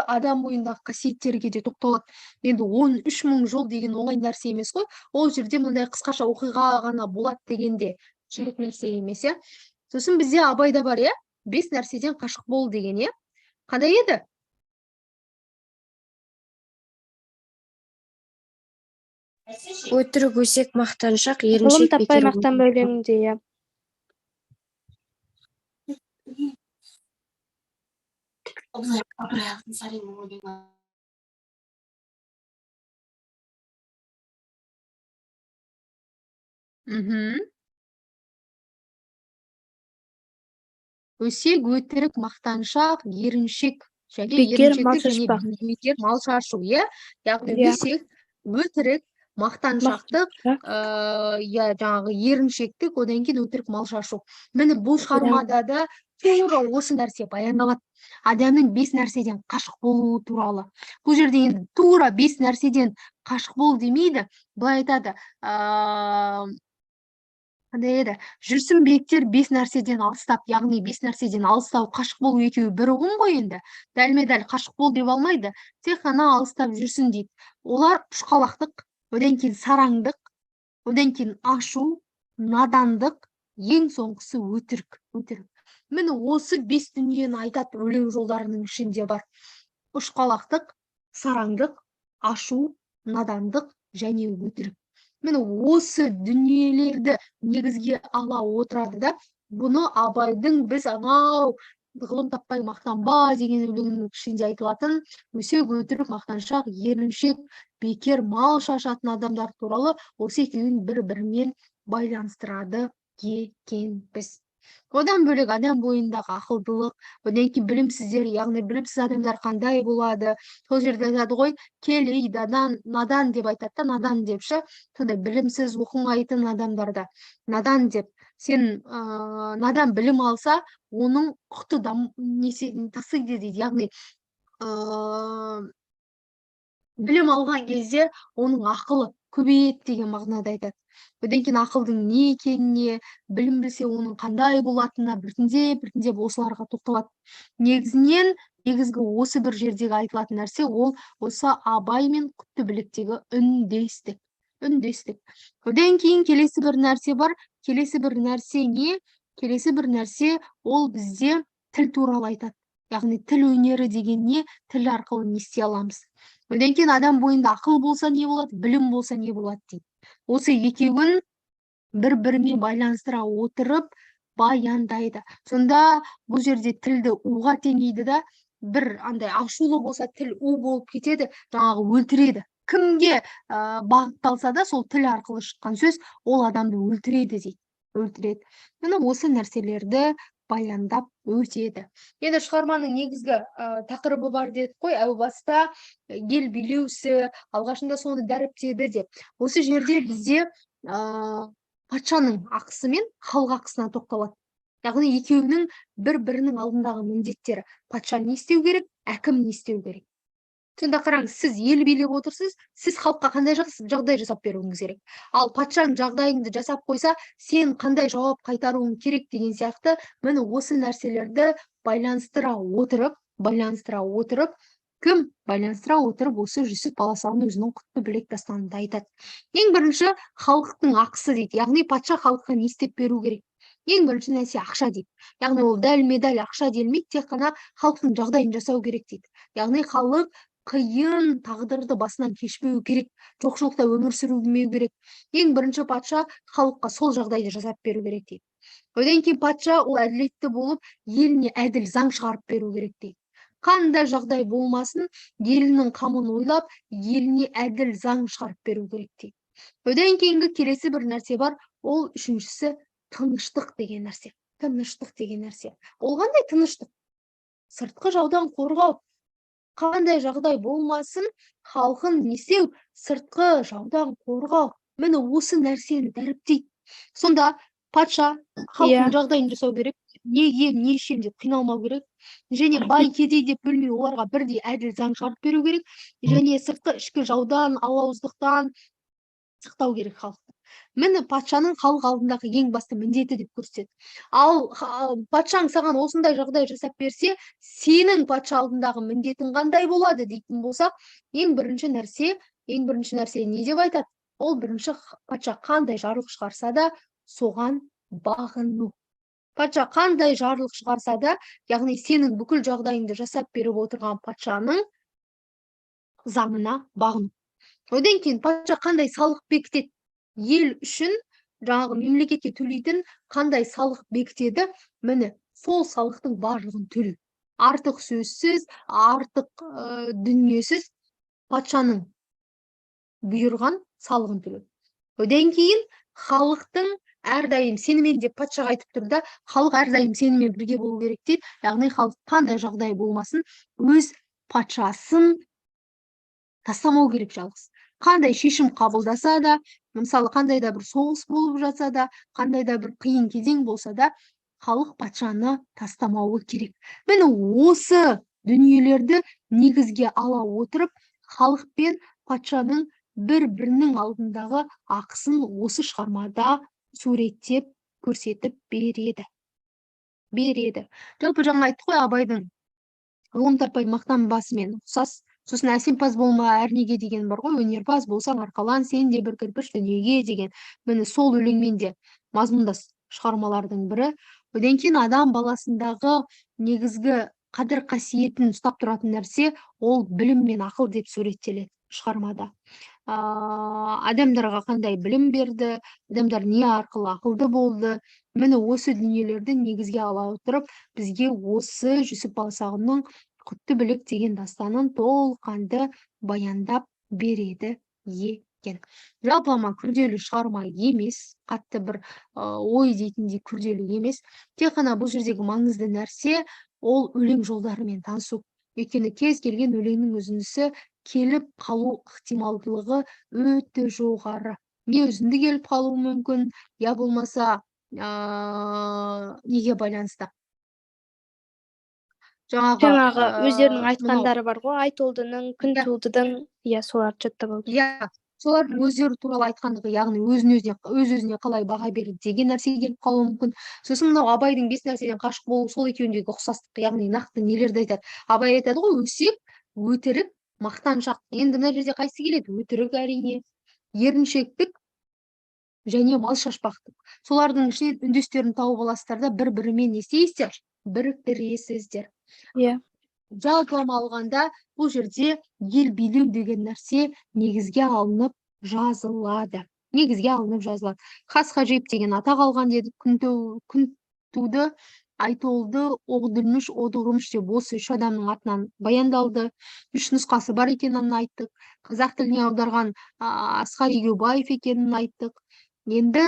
адам бойындағы қасиеттерге де тоқталады. Енді 13 мың жол деген оңай нәрсе емес қой. Ол жерде мындай қысқаша оқиға ғана болады дегенде керек нәрсе емес, иә. Сосын бізде Абайда бар, иә, 5 нәрседен қашық бол деген, иә. Қандай еді? Өтірік, өсек, мақтаншақ, Ғылым еріншек, таппай бекер. мақтанба өлеңінде, иә. Өсек, өтірік, мақтаншақ, еріншек және Бекер мал еріншектік және шашпа. Бекер мал шашу, иә? Яғни Иә. өсек, өтірік, мақтаншақтық, иә, жаңағы еріншектік, одан кейін өтірік мал шашу. Міне, бұл шығармада да тура осы нәрсе баяндалады. Адамның бес нәрседен қашық болуы туралы. Бұл жерде енді тура бес нәрседен қашық бол демейді, былай айтады, қандай еді? Жүрсін бектер бес нәрседен алыстап, яғни бес нәрседен алыстау, қашық болу екеуі бір ұғым ғой енді. Дәлме-дәл қашық бол деп алмайды, тек қана алыстап жүрсін дейді. Олар ұшқалақтық, одан кейін сараңдық, одан кейін ашу, надандық, ең соңғысы өтірік, өтірік. Міне, осы бес дүниені айтады өлең жолдарының ішінде бар. Ұшқалақтық, сараңдық, ашу, надандық және өтірік. Міне, осы дүниелерді негізге ала отырады да, бұны Абайдың біз анау ғылым таппай мақтанба деген өлеңінің ішінде айтылатын өсек, өтірік, мақтаншақ, еріншек, бекер мал шашатын адамдар туралы осы екеуін бір-бірімен байланыстырады екенбіз. Одан бөлек адам бойындағы ақылдылық, одан кейін білімсіздер, яғни білімсіз адамдар қандай болады, сол жерде айтады ғой, кел ей надан, надан деп айтады да, надан деп ше, сондай білімсіз, оқымайтын адамдарда надан деп. Сен, надан білім алса, оның құты несе тасиды дейді, яғни, білім алған кезде оның ақылы көбейеді деген мағынада айтады. Одан кейін ақылдың не екеніне, білім білсе оның қандай болатынына біртіндеп, біртіндеп осыларға тоқталады. Негізінен, негізгі осы бір жердегі айтылатын нәрсе ол осы Абай мен Құтты біліктегі үндестік. Үндестік. Одан кейін келесі бір нәрсе бар. Келесі бір нәрсе не? Келесі бір нәрсе ол бізде тіл туралы айтады. Яғни тіл өнері деген не? Тіл арқылы не істей аламыз? Одан кейін адам бойында ақыл болса не болады, білім болса не болады дейді. Осы екеуін бір-бірімен байланыстыра отырып баяндайды. Сонда бұл жерде тілді уға теңейді да, бір андай ашулы болса тіл у болып кетеді, жаңағы өлтіреді. Кімге, бағытталса да сол тіл арқылы шыққан сөз ол адамды өлтіреді дейді. Өлтіреді. Міне, осы нәрселерді баяндап өтеді. Енді шығарманың негізгі, тақырыбы бар дедік қой, әу баста ел билеусі, алғашында соны дәріптеді деп. Осы жерде бізде, патшаның ақысы мен халық ақысына тоқталады. Яғни екеуінің бір-бірінің алдындағы міндеттері. Патша не істеу керек, әкім не істеу керек. Сонда қараңыз, сіз ел билеп отырсыз, сіз халыққа қандай жағдай жасап беруіңіз керек. Ал патшаң жағдайыңды жасап қойса, сен қандай жауап қайтаруың керек деген сияқты, міне осы нәрселерді байланыстыра отырып, байланыстыра отырып, кім байланыстыра отырып осы Жүсіп Баласағұн өзінің Құтты білек дастанында айтады. Ең бірінші халықтың ақысы дейді, яғни патша халыққа не істеп беру керек? Ең бірінші нәрсе ақша дейді. Яғни ол дәлме-дәл ақша делмейді, тек қана халықтың жағдайын жасау керек дейді. Яғни халық қиын тағдырды басынан кешпеу керек, жоқшылықта өмір сүрмеу керек. Ең бірінші патша халыққа сол жағдайды жасап беру керек дейді. Одан кейін патша ол әділетті болып, еліне әділ заң шығарып беру керек дейді. Қандай жағдай болмасын, елінің қамын ойлап, еліне әділ заң шығарып беру керек дейді. Одан кейінгі келесі бір нәрсе бар, ол үшіншісі тыныштық деген нәрсе. Тыныштық деген нәрсе. Ол қандай тыныштық? Сыртқы жаудан қорғау. Қандай жағдай болмасын, халқын не істеу? Сыртқы жаудан қорғау. Міне осы нәрсені дәріптейді. Сонда патша халықтың жағдайын жасау керек, не ем, не ішем деп қиналмау керек, және бай кедей деп бөлмей оларға бірдей әділ заң шығарып беру керек, және сыртқы ішкі жаудан, алауыздықтан сақтау керек халықты. Міне патшаның халық алдындағы ең басты міндеті деп көрсетеді. Ал патшаң саған осындай жағдай жасап берсе, сенің патша алдындағы міндетің қандай болады дейтін болсақ, ең бірінші нәрсе не деп айтады? Ол бірінші патша қандай жарлық шығарса да, соған бағыну. Патша қандай жарлық шығарса да, яғни сенің бүкіл жағдайыңды жасап беріп отырған патшаның заңына бағыну. Одан кейін патша қандай салық бекітеді? Ел үшін жаңағы мемлекетке төлейтін қандай салық бекітеді? Міне, сол салықтың барлығын төлеу. Артық сөзсіз, артық дүниесіз патшаның бұйырған салығын төлеу. Одан кейін халықтың әрдайым сенімен деп патшаға айтып тұр да, халық әрдайым сенімен бірге болу керек дейді. Яғни халық қандай жағдай болмасын өз патшасын тастамау керек жалғыз. Қандай шешім қабылдаса да, мысалы қандай да бір соғыс болып жатса да, қандай да бір қиын кезең болса да, халық патшаны тастамауы керек. Міне, осы дүниелерді негізге ала отырып, халық пен патшаның бір-бірінің алдындағы ақысын осы шығармада суреттеп көрсетіп береді. Жалпы жаңа айттық қой, Абайдың ғылым таппай мақтанбасымен ұқсас. Сосын әсемпаз болма әрнеге деген бар ғой, өнерпаз болсаң арқалан сен де бір кірпіш дүниеге деген. Міне, сол өлеңмен де мазмұндас шығармалардың бірі. Одан кейін адам баласындағы негізгі қадір қасиетін ұстап тұратын нәрсе ол білім мен ақыл деп суреттеледі шығармада. Адамдарға қандай білім берді, адамдар не арқылы ақылды болды. Міне, осы дүниелерді негізге ала отырып, бізге осы Жүсіп Баласағұнның Құтты білік деген дастанын толыққанды баяндап береді екен. Жалпылама күрделі шығарма емес, қатты бір ой дейтіндей күрделі емес. Тек қана бұл жердегі маңызды нәрсе ол өлең жолдарымен танысу. Өйткені кез келген өлеңнің үзіндісі келіп қалу ықтималдылығы өте жоғары. Не үзінді келіп қалуы мүмкін, я болмаса неге байланысты? Жаңағы өздерінің айтқандары бар ғой, Айтолдының, Күнтулдының, иә, соларды жаттап алу керек. Иә, солардың өздері туралы айтқандығы, яғни өз-өзіне қалай баға берді деген нәрсе келіп қалуы мүмкін. Сосын мынау Абайдың 5 нәрседен қашық болу, сол екеуіндегі ұқсастық, яғни нақты нелерді айтады. Абай айтады ғой, өсек, өтірік, мақтаншақ. Енді мына жерде қайсысы келеді? Өтірік әрине, еріншектік және мал шашпақтық. Солардың ішінен үндестерін тауып аласыздар да бір-бірімен не істейсіздер? Біріктіресіздер. Иә. Жалпылама алғанда бұл жерде ел билеу деген нәрсе негізге алынып жазылады. Негізге алынып жазылады. Хас Хажип деген атақ алған дедік, Күнтуды, Айтолды, Оғдүлміш, Одығырмыш деп осы үш адамның атынан баяндалды. Үш нұсқасы бар екенін айттық. Қазақ тіліне аударған Асқар Егеубаев екенін айттық. Енді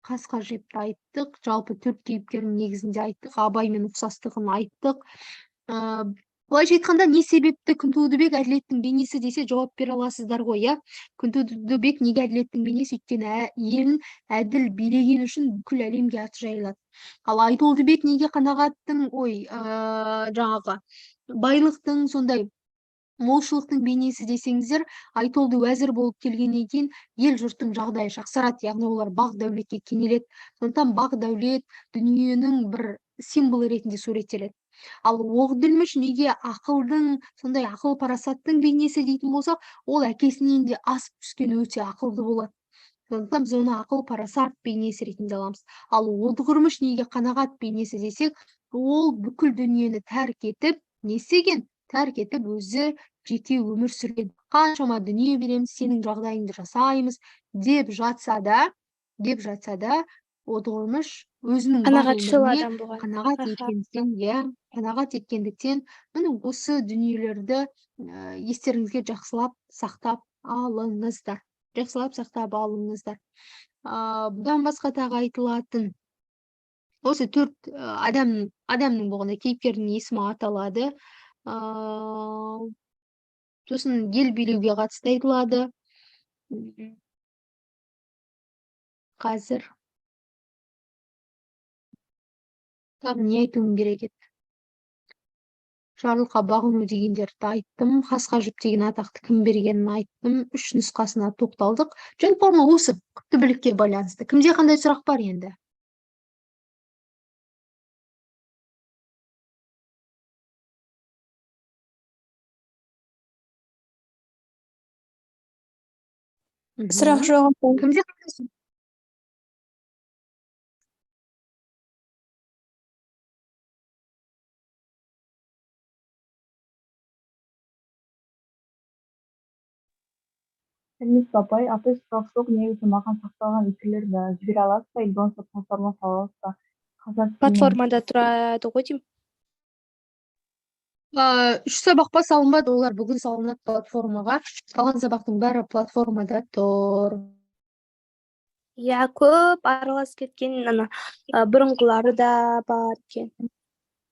Хас Хажипті айттық, жалпы төрт кейіпкердің негізінде айттық, Абаймен ұқсастығын айттық. Былайша айтқанда, не себепті Күнтудыбек әділеттің бейнесі десе жауап бере аласыздар ғой, иә? Күнтудыбек неге әділеттің бейнесі? Өйткені елін әділ билеген үшін бүкіл әлемге аты жайылады. Ал Айтолдыбек неге қанағаттың, жаңағы байлықтың, сондай молшылықтың бейнесі десеңіздер, Айтолды уәзір болып келгеннен кейін ел жұрттың жағдайы жақсарады, яғни олар бақ дәулетке кенеледі. Сондықтан бақ дәулет дүниенің бір символы ретінде суреттеледі. Ал Оғдүлміш неге ақылдың, сондай ақыл парасаттың бейнесі дейтін болсақ, ол әкесінен де асып түскен өте ақылды болады. Сондықтан біз оны ақыл парасат бейнесі ретінде аламыз. Ал Одғырмыш неге қанағат бейнесі десек, ол бүкіл дүниені тәрк етіп, не істеген? Тәрк етіп өзі жеке өмір сүрген. Қаншама дүние береміз, сенің жағдайыңды жасаймыз деп жатса да, Одғырмыш өзінің бар Қанағатшыл өміріне адам болған. қанағат еткендіктен, иә, қанағат еткендіктен, міне осы дүниелерді естеріңізге жақсылап сақтап алыңыздар. Жақсылап сақтап алыңыздар. Бұдан басқа тағы айтылатын осы төрт адамның болғанда кейіпкердің есімі аталады. Сосын ел билеуге қатысты айтылады. Қазір тағы не айтуым керек еді? Жарлыққа бағыну дегендерді айттым. Хас Хажип деген атақты кім бергенін айттым. Үш нұсқасына тоқталдық. Жалпы осы құтты білікке байланысты. Кімде қандай сұрақ бар енді? Сұрақ жоқ апай. Кімде қандай сұрақ? Сәлеметсіз бе, апай? Апай, сұрақ жоқ негізі. Маған сақталған эфирлерді жібере аласыз ба или болмаса платформа сала аласыз ба? Қазақ тілінің Платформада тұрады ғой деймін. Үш сабақ па, салынбады, олар бүгін салынады платформаға. Қалған сабақтың бәрі платформада тұр. Иә, көп араласып кеткен, ана бұрынғылары да бар екен,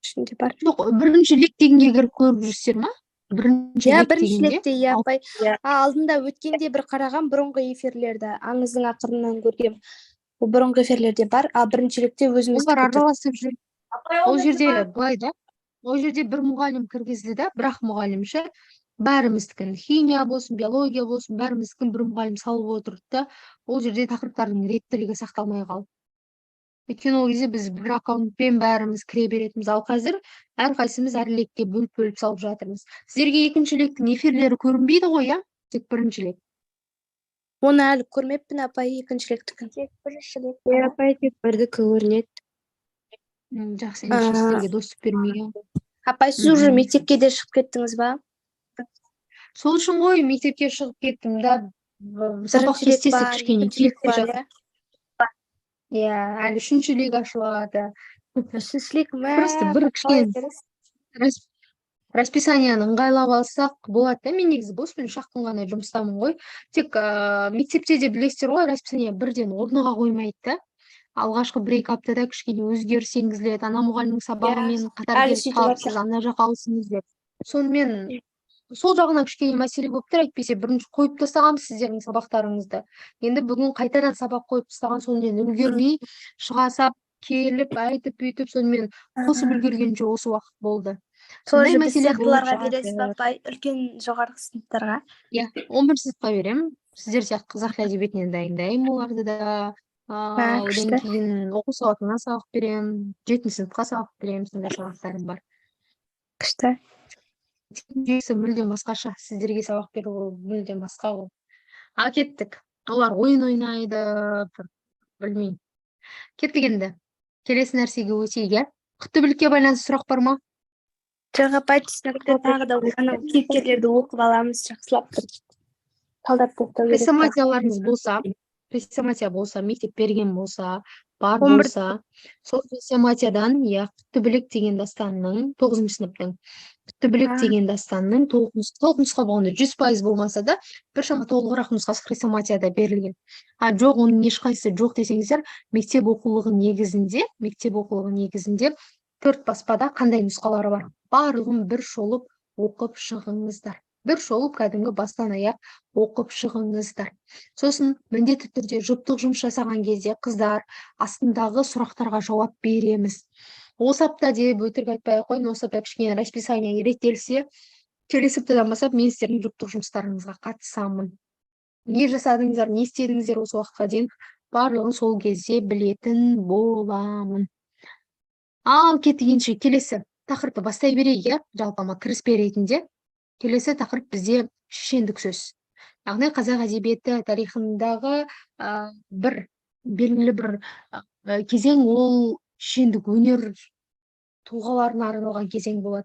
ішінде бар. Жоқ, бірінші лек дегенге кіріп көріп жүрсіздер ма? Бірінші Иә, лек бірінші дегенде лекте, иә, апай. Иә. Алдында өткенде бір қараған бұрынғы эфирлерді, аңыздың ақырынан көргем. Ол бұрынғы эфирлерде бар, ал бірінші лекте Олар өзіміздікі тұр. араласып жүр. Апай, Ол ол жерде былай да, ол жерде бір мұғалім кіргізді да, бірақ мұғалім ше, бәріміздікін, химия болсын, биология болсын, бәріміздікін бір мұғалім салып отырды да, ол жерде тақырыптардың реттілігі сақталмай қалды. Өйткені ол кезде біз бір аккаунтпен бәріміз кіре беретінбіз, ал қазір әрқайсымыз әр лекке бөліп бөліп салып жатырмыз. Сіздерге екінші лектің эфирлері көрінбейді ғой, иә? Тек бірінші лек. Оны әлі көрмеппін, апай, екінші лектікін. Тек бірінші лек. Иә, апай, тек бірдікі көрінеді. Жақсы, ендеше сіздерге доступ бермеген. Апай, сіз уже мектепке де шығып кеттіңіз ба? Сол үшін ғой мектепке шығып кеттім да, сабақ Бірінші лек кестесі бар, кішкене екінші лек келіспей бар, жатыр. иә? Иә, әлі үшінші лек ашылады. Үшінші лек, мә, Просто бір қалай кішкене теріс. Расписанияны ыңғайлап алсақ болады да. Мен негізі боспын, 3-ақ күн ғана жұмыстамын ғой. Тек мектепте де білесіздер ғой, расписание бірден орныға қоймайды да. Алғашқы 1-2 аптада кішкене өзгеріс енгізіледі. Ана мұғалімнің сабағымен қатар әлі келіп сөйтіп қалыпсыз, жатыр. ана жаққа ауысыңыз деп. Сонымен сол жағынан кішкене мәселе болып тұр, әйтпесе бірінші қойып тастағанбыз сіздердің сабақтарыңызды. Енді бүгін қайтадан сабақ қойып тастаған, сонымен үлгермей шыға сап келіп, айтып, бүйтіп, сонымен қосып үлгергенше осы уақыт болды. Сондай Тоже біз мәселе болып сияқтыларға бересіз ба, жатыр. апай, үлкен жоғарғы сыныптарға? Иә, 11 сыныпқа беремін. Сіздер сияқты қазақ тілі әдебиетінен дайындаймын оларды да. Мә, Одан күшті. кейін оқу сауатына сабақ беремін, 7 сыныпқа сабақ беремін, сондай сабақтарым бар. Күшті. Жүйесі мүлдем басқаша, сіздерге сабақ беру ол мүлдем басқа ол. Ал кеттік. Олар ойын ойнайды, бір білмеймін. Кеттік енді. Келесі нәрсеге өтейік, иә? Құтты білікке байланысты сұрақ бар ма? Жоқ, апай, түсінікті. Тағы да ана кейіпкерлерді оқып аламыз, жақсылап бір талдап тоқтау керек. Хрестоматияларыңыз болса, хрестоматия болса, мектеп берген болса, бар 11 болса, сол хрестоматиядан, иә, Құтты білік деген дастанның, 9 сыныптың Құтты білік деген дастанның толық нұсқа болғанда 100% болмаса да, біршама толығырақ нұсқасы хрестоматияда берілген. А жоқ, оның ешқайсысы жоқ десеңіздер, мектеп оқулығы негізінде 4 баспада қандай нұсқалары бар, барлығын бір шолып оқып шығыңыздар. Бір шолып кәдімгі бастан аяқ оқып шығыңыздар. Сосын міндетті түрде жұптық жұмыс жасаған кезде, қыздар, астындағы сұрақтарға жауап береміз. Осы апта деп өтірік айтпай ақ қояйын, осы апта кішкене расписание реттелсе, келесі аптадан бастап мен сіздердің жұптық жұмыстарыңызға қатысамын. Не жасадыңыздар, не істедіңіздер осы уақытқа дейін, барлығын сол кезде білетін боламын. Ал кеттік ендеше, келесі тақырыпты бастай берейік, иә, жалпылама кіріспе ретінде. Келесі тақырып бізде шешендік сөз. Яғни қазақ әдебиеті тарихындағы бір белгілі бір кезең, ол шешендік өнер тұлғаларына арналған кезең болады.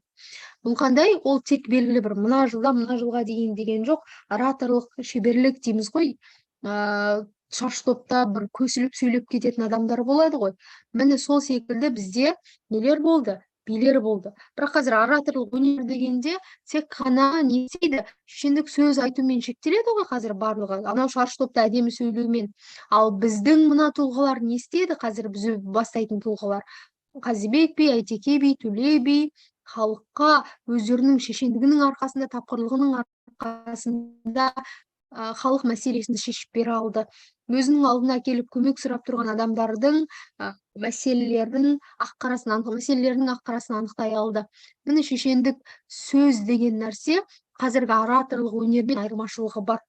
Бұл қандай? Ол тек белгілі бір мына жылдан мына жылға дейін деген жоқ, ораторлық шеберлік дейміз ғой. Шаш топта бір көсіліп сөйлеп кететін адамдар болады ғой. Міне сол секілді бізде нелер болды? Билер болды. Бірақ қазір ораторлық өнер дегенде тек қана не істейді? Шешендік сөз айтумен шектеледі ғой қазір барлығы. Анау шаршы топта әдемі сөйлеумен. Ал біздің мына тұлғалар не істеді? Қазір біз бастайтын тұлғалар Қазыбек би, Әйтеке би, Төле би халыққа өздерінің шешендігінің арқасында, тапқырлығының арқасында халық мәселесін шешіп бере алды. Өзінің алдына келіп көмек сұрап тұрған адамдардың, мәселелердің ақ қарасын анық, мәселелерінің ақ қарасын анықтай алды. Міне шешендік сөз деген нәрсе қазіргі ораторлық өнермен айырмашылығы бар.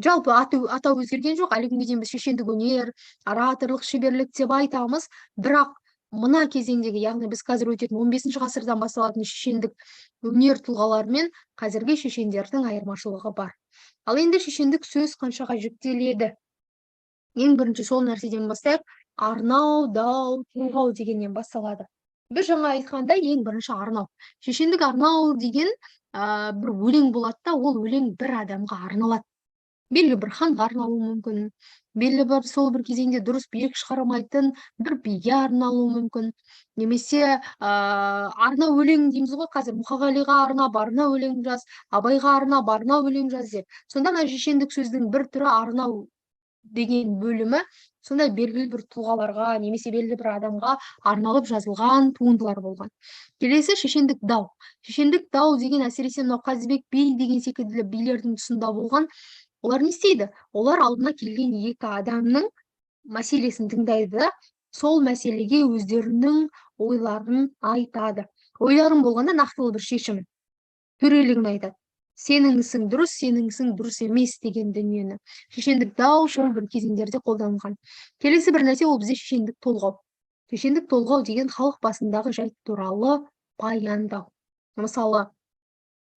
Жалпы атау өзгерген жоқ, әлі күнге дейін біз шешендік өнер, ораторлық шеберлік деп айтамыз, бірақ мына кезеңдегі, яғни біз қазір өтетін 15 ғасырдан басталатын шешендік өнер тұлғаларымен қазіргі шешендердің айырмашылығы бар. Ал енді шешендік сөз қаншаға жіктеледі? Ең бірінші сол нәрседен бастайық. Арнау, дау, толғау дегеннен басталады. Біз жаңа айтқандай, ең бірінші арнау. Шешендік арнау деген бір өлең болады да, ол өлең бір адамға арналады. Белгілі бір ханға арналуы мүмкін, белгілі бір сол бір кезеңде дұрыс билік шығармайтын бір биге арналуы мүмкін, немесе арнау өлең дейміз ғой қазір, Мұқағалиға арнап арнау өлең жаз, Абайға арнап арнау өлең жаз деп. Сонда мына шешендік сөздің бір түрі арнау деген бөлімі сондай белгілі бір тұлғаларға немесе белгілі бір адамға арналып жазылған туындылар болған. Келесі шешендік дау. Шешендік дау деген әсіресе мынау Қазыбек би деген секілді билердің тұсында болған. Олар не істейді? Олар алдына келген екі адамның мәселесін тыңдайды да, сол мәселеге өздерінің ойларын айтады. Ойларын болғанда нақтылы бір шешім, төрелігін айтады. Сенің ісің дұрыс, сенің ісің дұрыс емес деген дүниені. Шешендік дау сол бір кезеңдерде қолданылған. Келесі бір нәрсе ол бізде шешендік толғау. Шешендік толғау деген халық басындағы жайт туралы баяндау. Мысалы,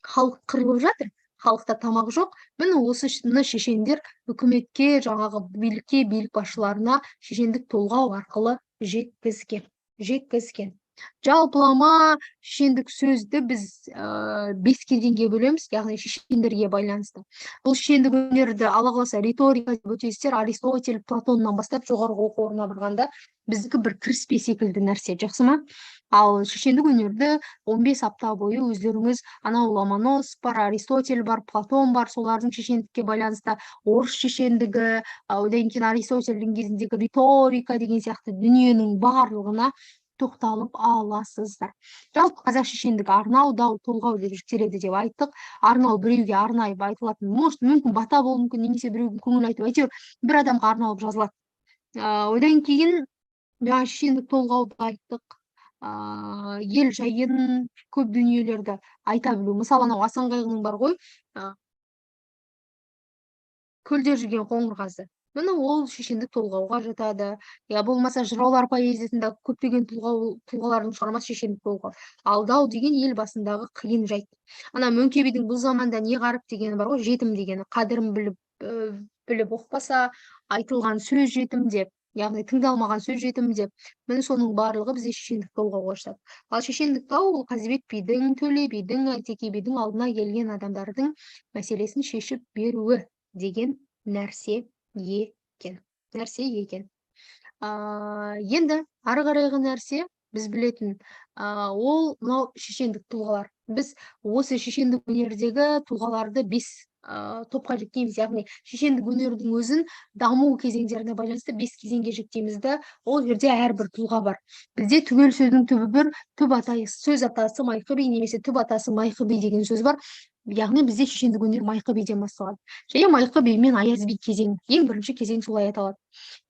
халық қырылып жатыр, халықта тамақ жоқ. Міне, осыны шешендер үкіметке, жаңағы билікке, билік басшыларына шешендік толғау арқылы жеткізген. Жалпылама шешендік сөзді біз бес кезеңге бөлеміз, яғни шешендерге байланысты. Бұл шешендік өнерді, Алла қаласа, риторика деп өтесіздер. Аристотель, Платоннан бастап жоғарғы оқу орнына барғанда біздікі бір кіріспе секілді нәрсе, жақсы ма? Ал шешендік өнерді 15 апта бойы өздеріңіз анау Ломоносов бар, Аристотель бар, Платон бар, солардың шешендікке байланысты орыс шешендігі, одан кейін Аристотельдің кезіндегі риторика деген сияқты дүниенің барлығына тоқталып аласыздар. Жалпы қазақ шешендігі арнау, дау, толғау деп жіктеледі деп айттық. Арнау біреуге арнайып айтылатын, может, мүмкін бата болуы мүмкін, немесе біреудің көңіл айту, әйтеуір бір адамға арналып жазылады. Одан кейін жаңа шешендік толғауды айттық. Ел жайын, көп дүниелерді айта білу. Мысалы, анау Асан қайғының бар ғой, көлде жүрген қоңыр қазы. Міне, ол шешендік толғауға жатады. Я болмаса жыраулар поэзиясында көптеген тұлғалардың шығармасы шешендік толғау. Ал дау деген ел басындағы қиын жайт. Ана Мөңке бидің «Бұл заманда не ғаріп» дегені бар ғой, жетім дегені, қадірін біліп ұқпаса, айтылған сөз жетім деп, яғни тыңдалмаған сөз жетім деп. Міне, соның барлығы бізде шешендік толғауға жатады. Ал шешендік дау ол Қазыбек бидің, Төле бидің, Әйтеке бидің алдына келген адамдардың мәселесін шешіп беруі деген нәрсе екен. Нәрсе екен. Енді ары қарайғы нәрсе біз білетін, ол мынау шешендік тұлғалар. Біз осы шешендік өнердегі тұлғаларды 5 топқа жіктейміз, яғни шешендік өнердің өзін даму кезеңдеріне байланысты 5 кезеңге жіктейміз да, ол жерде әрбір тұлға бар. Бізде түгел сөздің түбі бір, түп атасы, сөз атасы Майқы би немесе түп атасы Майқы би деген сөз бар. Яғни бізде шешендік өнер Майқы биден басталады. Және Майқы би мен Аяз би кезеңі, ең бірінші кезең солай аталады.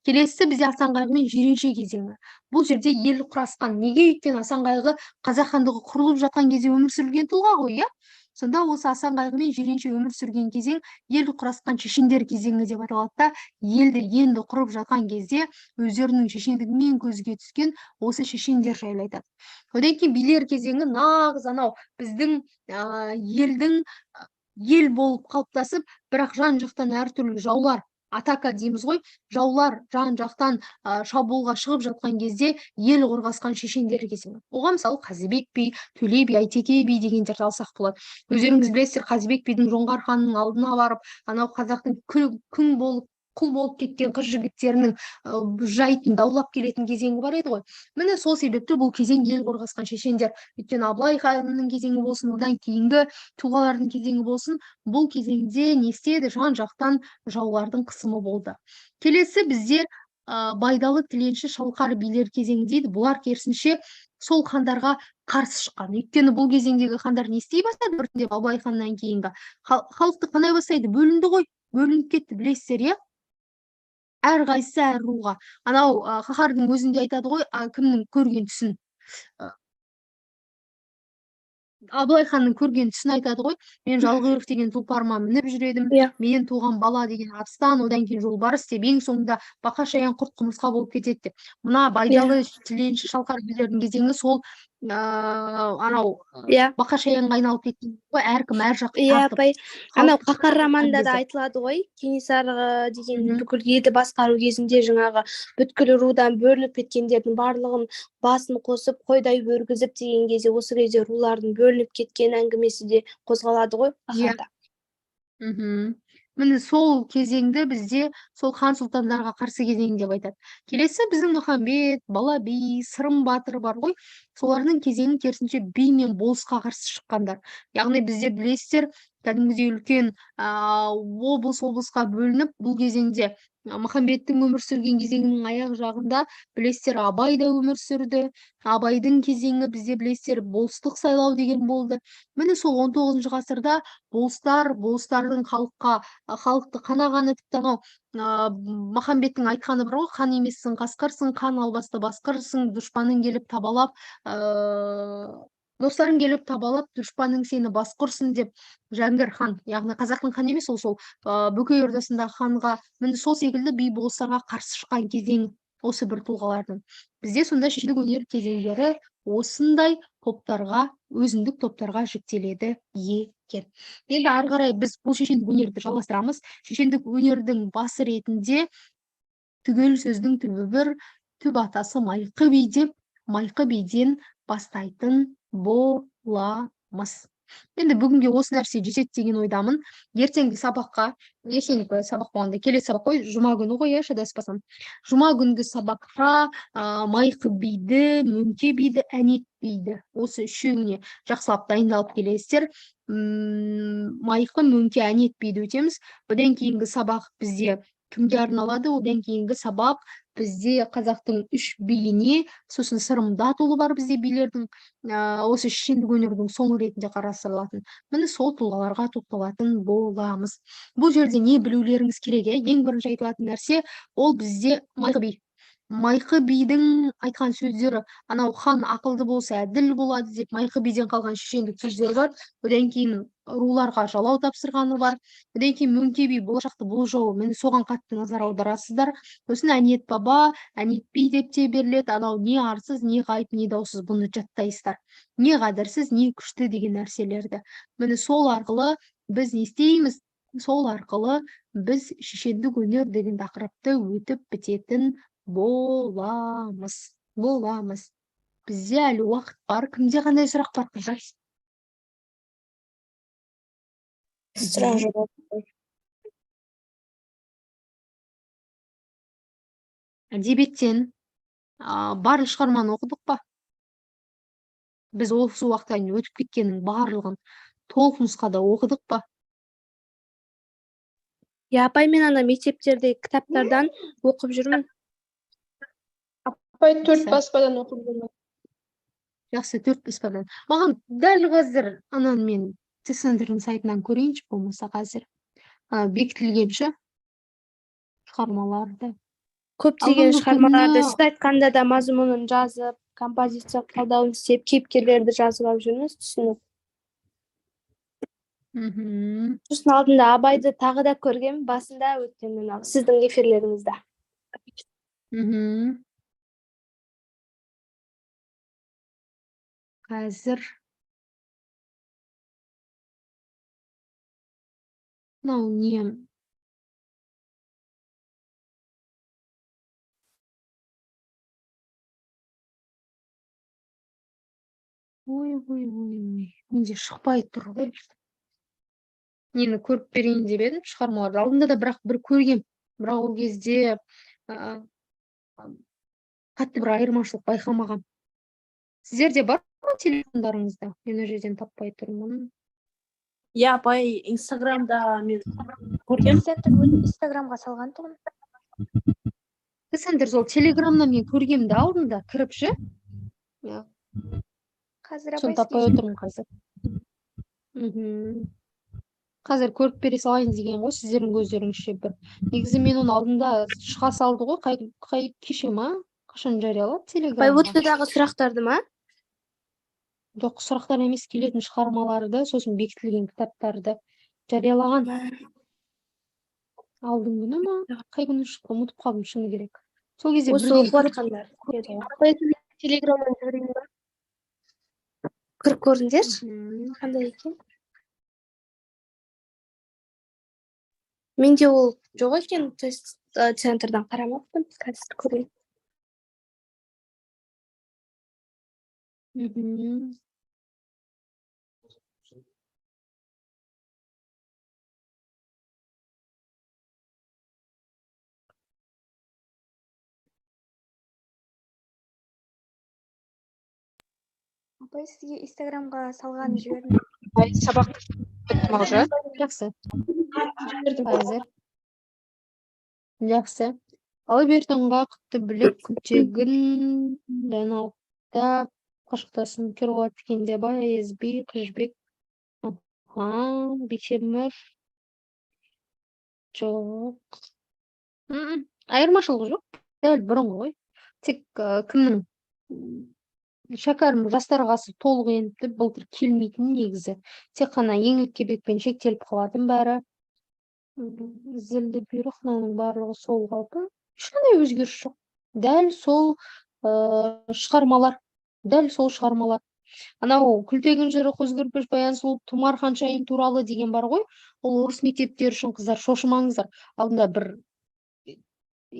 Келесісі бізде Асан қайғы мен Жиренше кезеңі. Бұл жерде ел құрасқан. Неге? Өйткені Асан қайғы қазақ хандығы құрылып жатқан кезде өмір сүрген тұлға ғой, иә? Сонда осы Асан қайғы мен Жиренше өмір сүрген кезең ел құрасқан шешендер кезеңі деп аталады да, елді енді құрып жатқан кезде өздерінің шешендігімен көзге түскен осы шешендер жайлы айтады. Одан кейін билер кезеңі нағыз анау біздің елдің ел болып қалыптасып, бірақ жан жақтан әртүрлі жаулар, атака дейміз ғой, жаулар жан жақтан шабуылға шығып жатқан кезде ел қорғасқан шешендер кезеңі. Оған мысалы Қазыбек би, Төле би, Әйтеке би дегендерді алсақ болады. Өздеріңіз білесіздер, Қазыбек бидің Жоңғар ханның алдына барып, анау қазақтың күң болып, құл болып кеткен қыз жігіттерінің жайтын даулап келетін кезеңі бар еді ғой. Міне, сол себепті бұл кезең ел қорғасқан шешендер. Өйткені Абылай ханның кезеңі болсын, одан кейінгі тұлғалардың кезеңі болсын, бұл кезеңде не істеді? Жан жақтан жаулардың қысымы болды. Келесі бізде Байдалы, Тіленші, Шалқар билер кезеңі дейді. Бұлар керісінше сол хандарға қарсы шыққан. Өйткені бұл кезеңдегі хандар не істей бастады біртіндеп Абылай ханнан кейінгі? Халықты қандай бастайды? Бөлінді ғой, бөлініп кетті, білесіздер, иә? Әрқайсысы әр руға. Анау Қаһардың өзінде айтады ғой, кімнің көрген түсін? Абылай ханның көрген түсін айтады ғой. Мен Жалғиырық деген тұлпарыма мініп жүр едім. Менен туған бала деген арыстан, одан кейін жолбарыс деп, ең соңында бақа, шаян, құрт, құмырсқа болып кетеді деп. Мына Байдалы, Тіленші, Шалқар билердің кезеңі сол, анау бақа шаянға айналып кеткен ғой, әркім әр жаққа тартып. Апай, анау Халықты Қаһар романында да кезде. айтылады ғой, Кенесары деген бүкіл елді басқару кезінде жаңағы бүткіл рудан бөлініп кеткендердің барлығын басын қосып, қойдай өргізіп деген кезде, осы кезде рулардың бөлініп кеткен әңгімесі де қозғалады ғой Қаһарда. Міне, сол кезеңді бізде сол хан сұлтандарға қарсы кезең деп айтады. Келесі біздің Махамбет, Бала би, Сырым батыр бар ғой, солардың кезеңі керісінше би мен болысқа қарсы шыққандар. Яғни бізде білесіздер, кәдімгідей үлкен облыс облысқа бөлініп, бұл кезеңде Махамбеттің өмір сүрген кезеңінің аяқ жағында, білесіздер, Абай да өмір сүрді. Абайдың кезеңі бізде, білесіздер, болыстық сайлау деген болды. Міне, сол 19 ғасырда болыстар, болыстардың халықты қанағаны, тіпті анау Махамбеттің айтқаны бар ғой: хан емессің, қасқырсың, қан албасты басқырсың, дұшпаның келіп табалап, достарың келіп табалап, дұшпаның сені басқырсын деп Жәңгір хан, яғни қазақтың ханы емес, ол сол Бөкей ордасындағы ханға, міне, сол секілді би болыстарға қарсы шыққан кезең осы бір тұлғалардың. Бізде сонда шешендік өнер кезеңдері осындай топтарға, өзіндік топтарға жіктеледі екен. Енді ары қарай біз бұл шешендік өнерді жалғастырамыз. Шешендік өнердің басы ретінде түгел сөздің түбі бір, түп атасы Майқы би деп, Майқы биден бастайтын боламыз. Енді бүгінге осы нәрсе жетеді деген ойдамын. Ертеңгі сабаққа, ертеңгі сабақ болғанда келесі сабақ қой, жұма күні ғой, иә, шатаспасам. Жұма күнгі сабаққа Майқы биді, Мөңке биді, Әнет биді, осы үшеуіне жақсылап дайындалып келесіздер. Майқы, Мөңке, Әнет биді өтеміз. Одан кейінгі сабақ бізде кімге арналады? Одан кейінгі сабақ бізде қазақтың үш биіне, сосын Сырым Датұлы бар бізде билердің, осы шешендік өнердің соңы ретінде қарастырылатын. Міне, сол тұлғаларға тоқталатын боламыз. Бұл жерде не білулеріңіз керек, е? Ең бірінші айтылатын нәрсе ол бізде Майқы би. Майқы бидің айтқан сөздері, анау хан ақылды болса әділ болады деп Майқы биден қалған шешендік сөздері бар. Одан кейін руларға жалау тапсырғаны бар. Одан кейін Мөңке би болашақты болжауы, міне, соған қатты назар аударасыздар. Сосын Әнет баба, Әнет би деп те беріледі. Анау не арсыз, не ғайып, не даусыз, бұны жаттайсыздар. Не қадірсіз, не күшті деген нәрселерді. Міне, сол арқылы біз не істейміз? Сол арқылы біз шешендік өнер деген тақырыпты өтіп бітетін боламыз. Боламыз. Бізде әлі уақыт бар. Кімде қандай сұрақ бар, қыздар? Сұрақ жоқ. Әдебиеттен барлық шығарманы оқыдық па? Біз осы уақытқа дейін өтіп кеткеннің барлығын толық нұсқада оқыдық па? Иә, апай, мен ана мектептерде кітаптардан оқып жүрмін. Апай, 4 Жақсы. баспадан оқып жүрмін. Жақсы, 4 баспадан. Маған дәл қазір ананы мен тест-центрдің сайтынан көрейінші, болмаса қазір. Ана бекітілгенше шығармаларды. Көптеген Алдыңғы шығармаларды күні сіз айтқанда да мазмұнын жазып, композиция талдауын істеп, кейіпкерлерді жазып алып жүрміз, түсініп. Сосын алдында Абайды тағы да көргем, басында өткен мынау сіздің эфирлеріңізде. Қазір мынау не? Ой, ой, ой, ой, менде шықпай тұр ғой. Нені көріп берейін деп едім шығармаларды. Алдында да бірақ бір көргем. Бірақ ол кезде қатты бір айырмашылық байқамағам. Сіздерде бар ма телефондарыңызда? Мен ол жерден таппай тұрмын. Иә, апай, Инстаграмда мен көргем. Центр өзі Инстаграмға салған тұғын. Центр сол Телеграмнан мен көргем де алдында кіріп ше. Иә. Қазір Соны апай таппай сізге отырмын қазір. Қазір көріп бере салайын деген ғой сіздердің көздеріңізше бір. Негізі мен оның алдында шыға салды ғой, қай кеше ма? Қашан жариялады Апай, Телеграмға? ОТ-дағы сұрақтарды ма? Жоқ, сұрақтар емес, келетін шығармаларды, сосын бекітілген кітаптарды жариялаған. Алдыңғы күні ма? Қай күні шықты, ұмытып қалдым, шыны керек. Сол кезде Осы бірден оқып жатқандар. Апай, сізге Телеграмнан жіберейін ба? Кіріп көріңдерші, қандай екен? Менде ол жоқ екен, тест центрдан қарамаппын, қазір көрейін. Апай, сізге Инстаграмға салған жібердім. Ай, сабақ бітті ма уже? Жақсы. Қазір. Жақсы. Алып ертаңға құтты білік Күлтегін, Даналықта қашықтасын Керуат, Кендебай, Аязби, Қыжбек, аха, Бектемір. Жоқ. Айырмашылығы жоқ. Дәл бұрынғы ғой. Тек кімнің Шәкәрім жастар ғасы толық еніпті, былтыр келмейтін негізі. Тек қана Еңлік Кебекпен шектеліп қалатын бәрі. Зілді бұйрық, мынаның барлығы сол қалпы. Ешқандай өзгеріс жоқ. Дәл сол шығармалар. Дәл сол шығармалар. Анау Күлтегін жыры, Қыз Көрпеш, Баян сұлу, Тұмар ханшайым туралы деген бар ғой. Ол орыс мектептері үшін, қыздар, шошымаңыздар. Алдында бір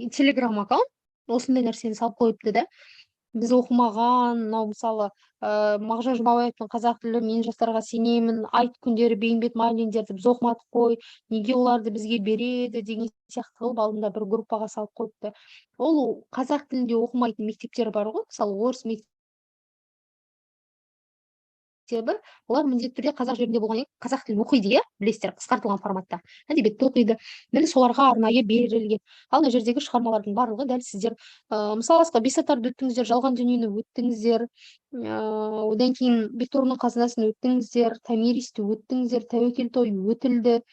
телеграм аккаунт осындай нәрсені салып қойыпты да. Біз оқымаған, мынау мысалы, Мағжан Жұмабаевтың «Қазақ тілі», «Мен жастарға сенемін», «Айт күндері», Бейімбет Майлиндерді біз оқымадық қой, неге оларды бізге береді деген сияқты қылып алдында бір группаға салып қойыпты. Ол қазақ тілінде оқымайтын мектептер бар ғой, мысалы, орыс мектебі, олар міндетті түрде қазақ жерінде болғаннан кейін қазақ тілін оқиды, иә, білесіздер, қысқартылған форматта әдебиетті оқиды. Міне, соларға арнайы берілген. Ал мына жердегі шығармалардың барлығы дәл сіздер, мысалы, асқа Бесатарды өттіңіздер, Жалған дүниені өттіңіздер, одан кейін Бекторының қазынасын өттіңіздер, Томиристі өттіңіздер, Тәуекел той өтілді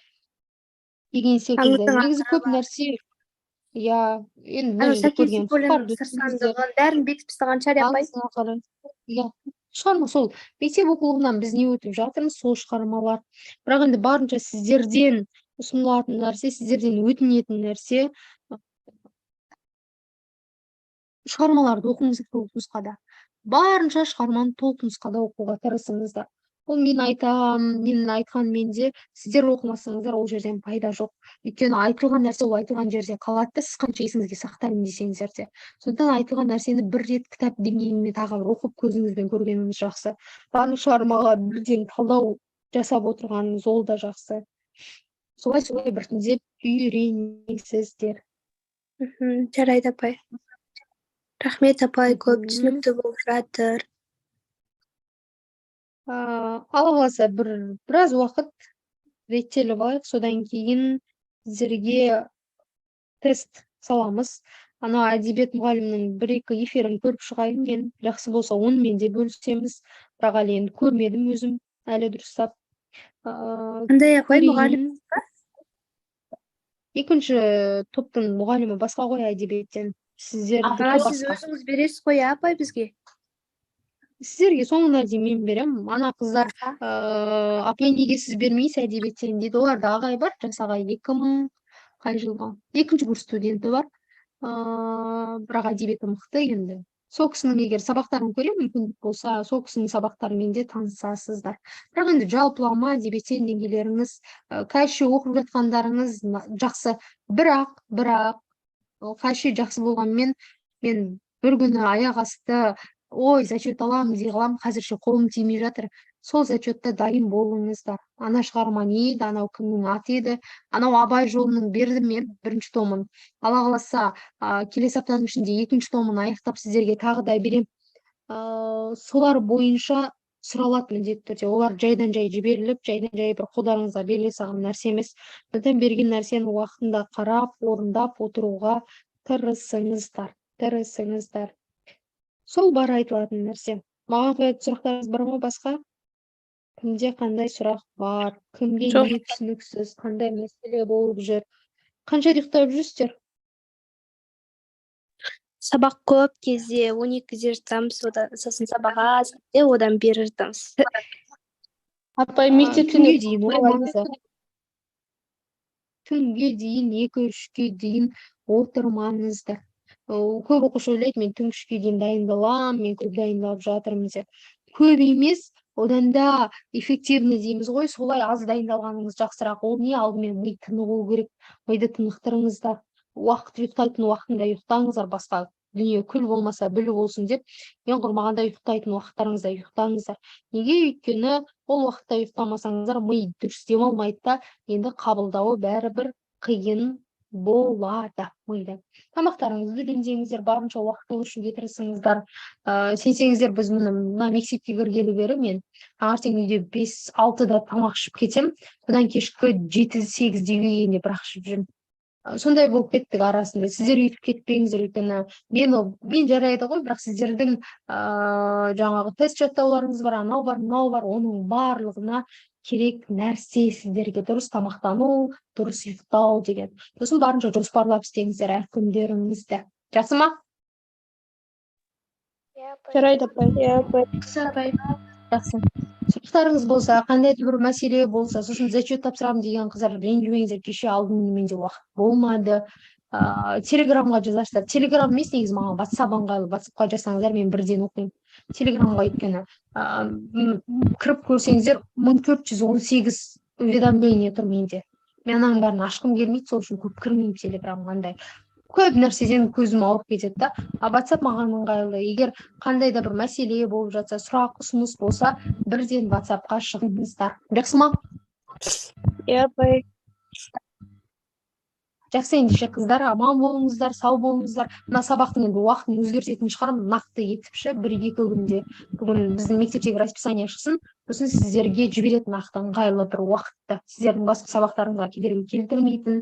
деген секілді. Аңыздың Негізі көп нәрсе, иә, енді мына Анау жерде Сәкен көрген Сейфуллиннің Сұңқарды Сыр өттіңіздер. сандығын бәрін бекітіп тастаған шығар, апай. Аңыздың ақыры, иә, шығарма сол мектеп оқулығынан біз не өтіп жатырмыз, сол шығармалар. Бірақ енді барынша сіздерден ұсынылатын нәрсе, сіздерден өтінетін нәрсе: шығармаларды оқыңыздар толық нұсқада. Барынша шығарманы толық нұсқада оқуға тырысыңыздар. Ол мен айтамын, мен айтқанмен де, сіздер оқымасаңыздар, ол жерден пайда жоқ. Өйткені айтылған нәрсе ол айтылған жерде қалады да, сіз қанша есіңізге сақтаймын десеңіздер де. Сондықтан айтылған нәрсені бір рет кітап деңгейінде тағы бір оқып, көзіңізбен көргеніңіз жақсы. Барлық шығармаға бірден талдау жасап отырғаныңыз, ол да жақсы. Солай, солай біртіндеп үйренесіздер. Жарайды, апай, рахмет, апай, көп түсінікті болып жатыр. Алла қаласа, біраз уақыт реттеліп алайық, содан кейін сіздерге тест саламыз. Ана әдебиет мұғалімінің бір екі эфирін көріп шығайын мен, жақсы болса, онымен де бөлісеміз. Бірақ әлі енді көрмедім өзім әлі дұрыстап. Қандай апай мұғалім? Көрейін. Екінші топтың мұғалімі басқа ғой әдебиеттен, сіздердікі А, сіз басқа. өзіңіз бересіз ғой, иә, апай, бізге? Сіздерге соңына дейін мен беремін. Ана қыздар «Апай, неге сіз бермейсіз әдебиеттен?» дейді. Оларда ағай бар, жас ағай, 2000 қай жылғы, екінші курс студенті бар, бірақ әдебиеті мықты. Енді сол кісінің егер сабақтарын көремін, мүмкіндік болса, сол кісінің сабақтарымен де танысасыздар. Бірақ енді жалпылама әдебиеттен деңгейлеріңіз, кәше оқып жатқандарыңыз жақсы. Бірақ ол кәше жақсы болғанмен, мен бір күні аяқ асты «Ой, зачет аламын» дей қаламын, қазірше қолым тимей жатыр. Сол зачетта дайын болыңыздар. Ана шығарма не еді, анау кімнің аты еді, анау Абай жолының бердім мен бірінші томын. Алла қаласа, келесі аптаның ішінде екінші томын аяқтап, сіздерге тағы да беремін. Солар бойынша сұралады міндетті түрде. Олар жайдан жай жіберіліп, жайдан жай бір қолдарыңызға беріле салған нәрсе емес. Сондықтан берген нәрсені уақытында қарап, орындап отыруға тырысыңыздар, тырысыңыздар. Сол бар айтылатын нәрсе. Маған қоятын сұрақтарыңыз бар ма басқа? Кімде қандай сұрақ бар? Кімге Жоқ. не түсініксіз, қандай мәселе болып жүр? Қанша ұйықтап жүрсіздер? Сабақ көп кезде 12-де жатамыз, одан сосын сабақ аз кезде одан бері жатамыз. Апай, мектептен Түнге дейін отырмаңыздар. Түнге дейін, 2-3-ке дейін отырмаңыздар. Көп оқушы ойлайды: «Мен түнгі 3-ке дейін дайындаламын, мен көп дайындалып жатырмын», — деп. Көп емес, одан да эффективный дейміз ғой, солай аз дайындалғаныңыз жақсырақ. Ол не, алдымен ми тынығу керек, миды тынықтырыңыздар. Уақыт, ұйықтайтын уақытында ұйықтаңыздар, басқа дүние күл болмаса, бүл болсын деп, ең құрмағанда ұйықтайтын уақыттарыңызда ұйықтаңыздар. Неге? Өйткені ол уақытта ұйықтамасаңыздар, ми дұрыс демалмайды да, енді қабылдауы бәрібір қиын Болады миды. Тамақтарыңызды жөндеңіздер, барынша уақытылы ішуге тырысыңыздар. Сенсеңіздер, біз міне, мына мектепке кіргелі бері мен таңертең үйде 5-6-да тамақ ішіп кетемін, содан кешкі 7-8-де үйге келгенде бірақ ішіп жүрмін. Сондай болып кеттік арасында. Сіздер өйтіп кетпеңіздер, өйткені мен жарайды ғой, бірақ сіздердің жаңағы тест жаттауларыңыз бар, анау бар, мынау бар, оның барлығына керек нәрсе сіздерге дұрыс тамақтану, дұрыс ұйықтау деген. Сосын барынша жоспарлап істеңіздер әр күндеріңізді. Жақсы ма? Жарайды, апай. Иә, апай. Жақсы, апай. Жақсы. Сұрақтарыңыз болса, қандай да бір мәселе болса, сосын зачет тапсырамын деген қыздар, ренжімеңіздер, кеше алдын менде уақыт болмады. Телеграмға жазасыздар. Телеграм емес, негізі маған Ватсап ыңғайлы. Ватсапқа жазсаңыздар, мен бірден оқимын. Телеграмға өйткені кіріп көрсеңіздер, 1418 уведомление тұр менде. Мен ананың бәрін ашқым келмейді, сол үшін көп кірмеймін Телеграмға, андай көп нәрседен көзім ауырып кетеді да. А Ватсап маған ыңғайлы. Егер қандай да бір мәселе болып жатса, сұрақ, ұсыныс болса, бірден Ватсапқа шығыңыздар. Жақсы ма? Иә, апай. Жақсы, ендеше, қыздар, аман болыңыздар, сау болыңыздар. Мына сабақтың енді уақытын өзгертетін шығармын нақты етіп ше, бір екі күнде. Бүгін біздің мектептегі расписание шықсын, сосын сіздерге жіберетін нақты ыңғайлы бір уақытты, сіздердің басқа сабақтарыңызға кедергі келтірмейтін.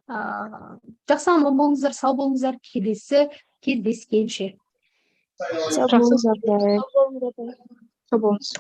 Жақсы, аман болыңыздар, сау болыңыздар, келесі кездескенше. Сау болыңыз, апай. Сау болыңыз.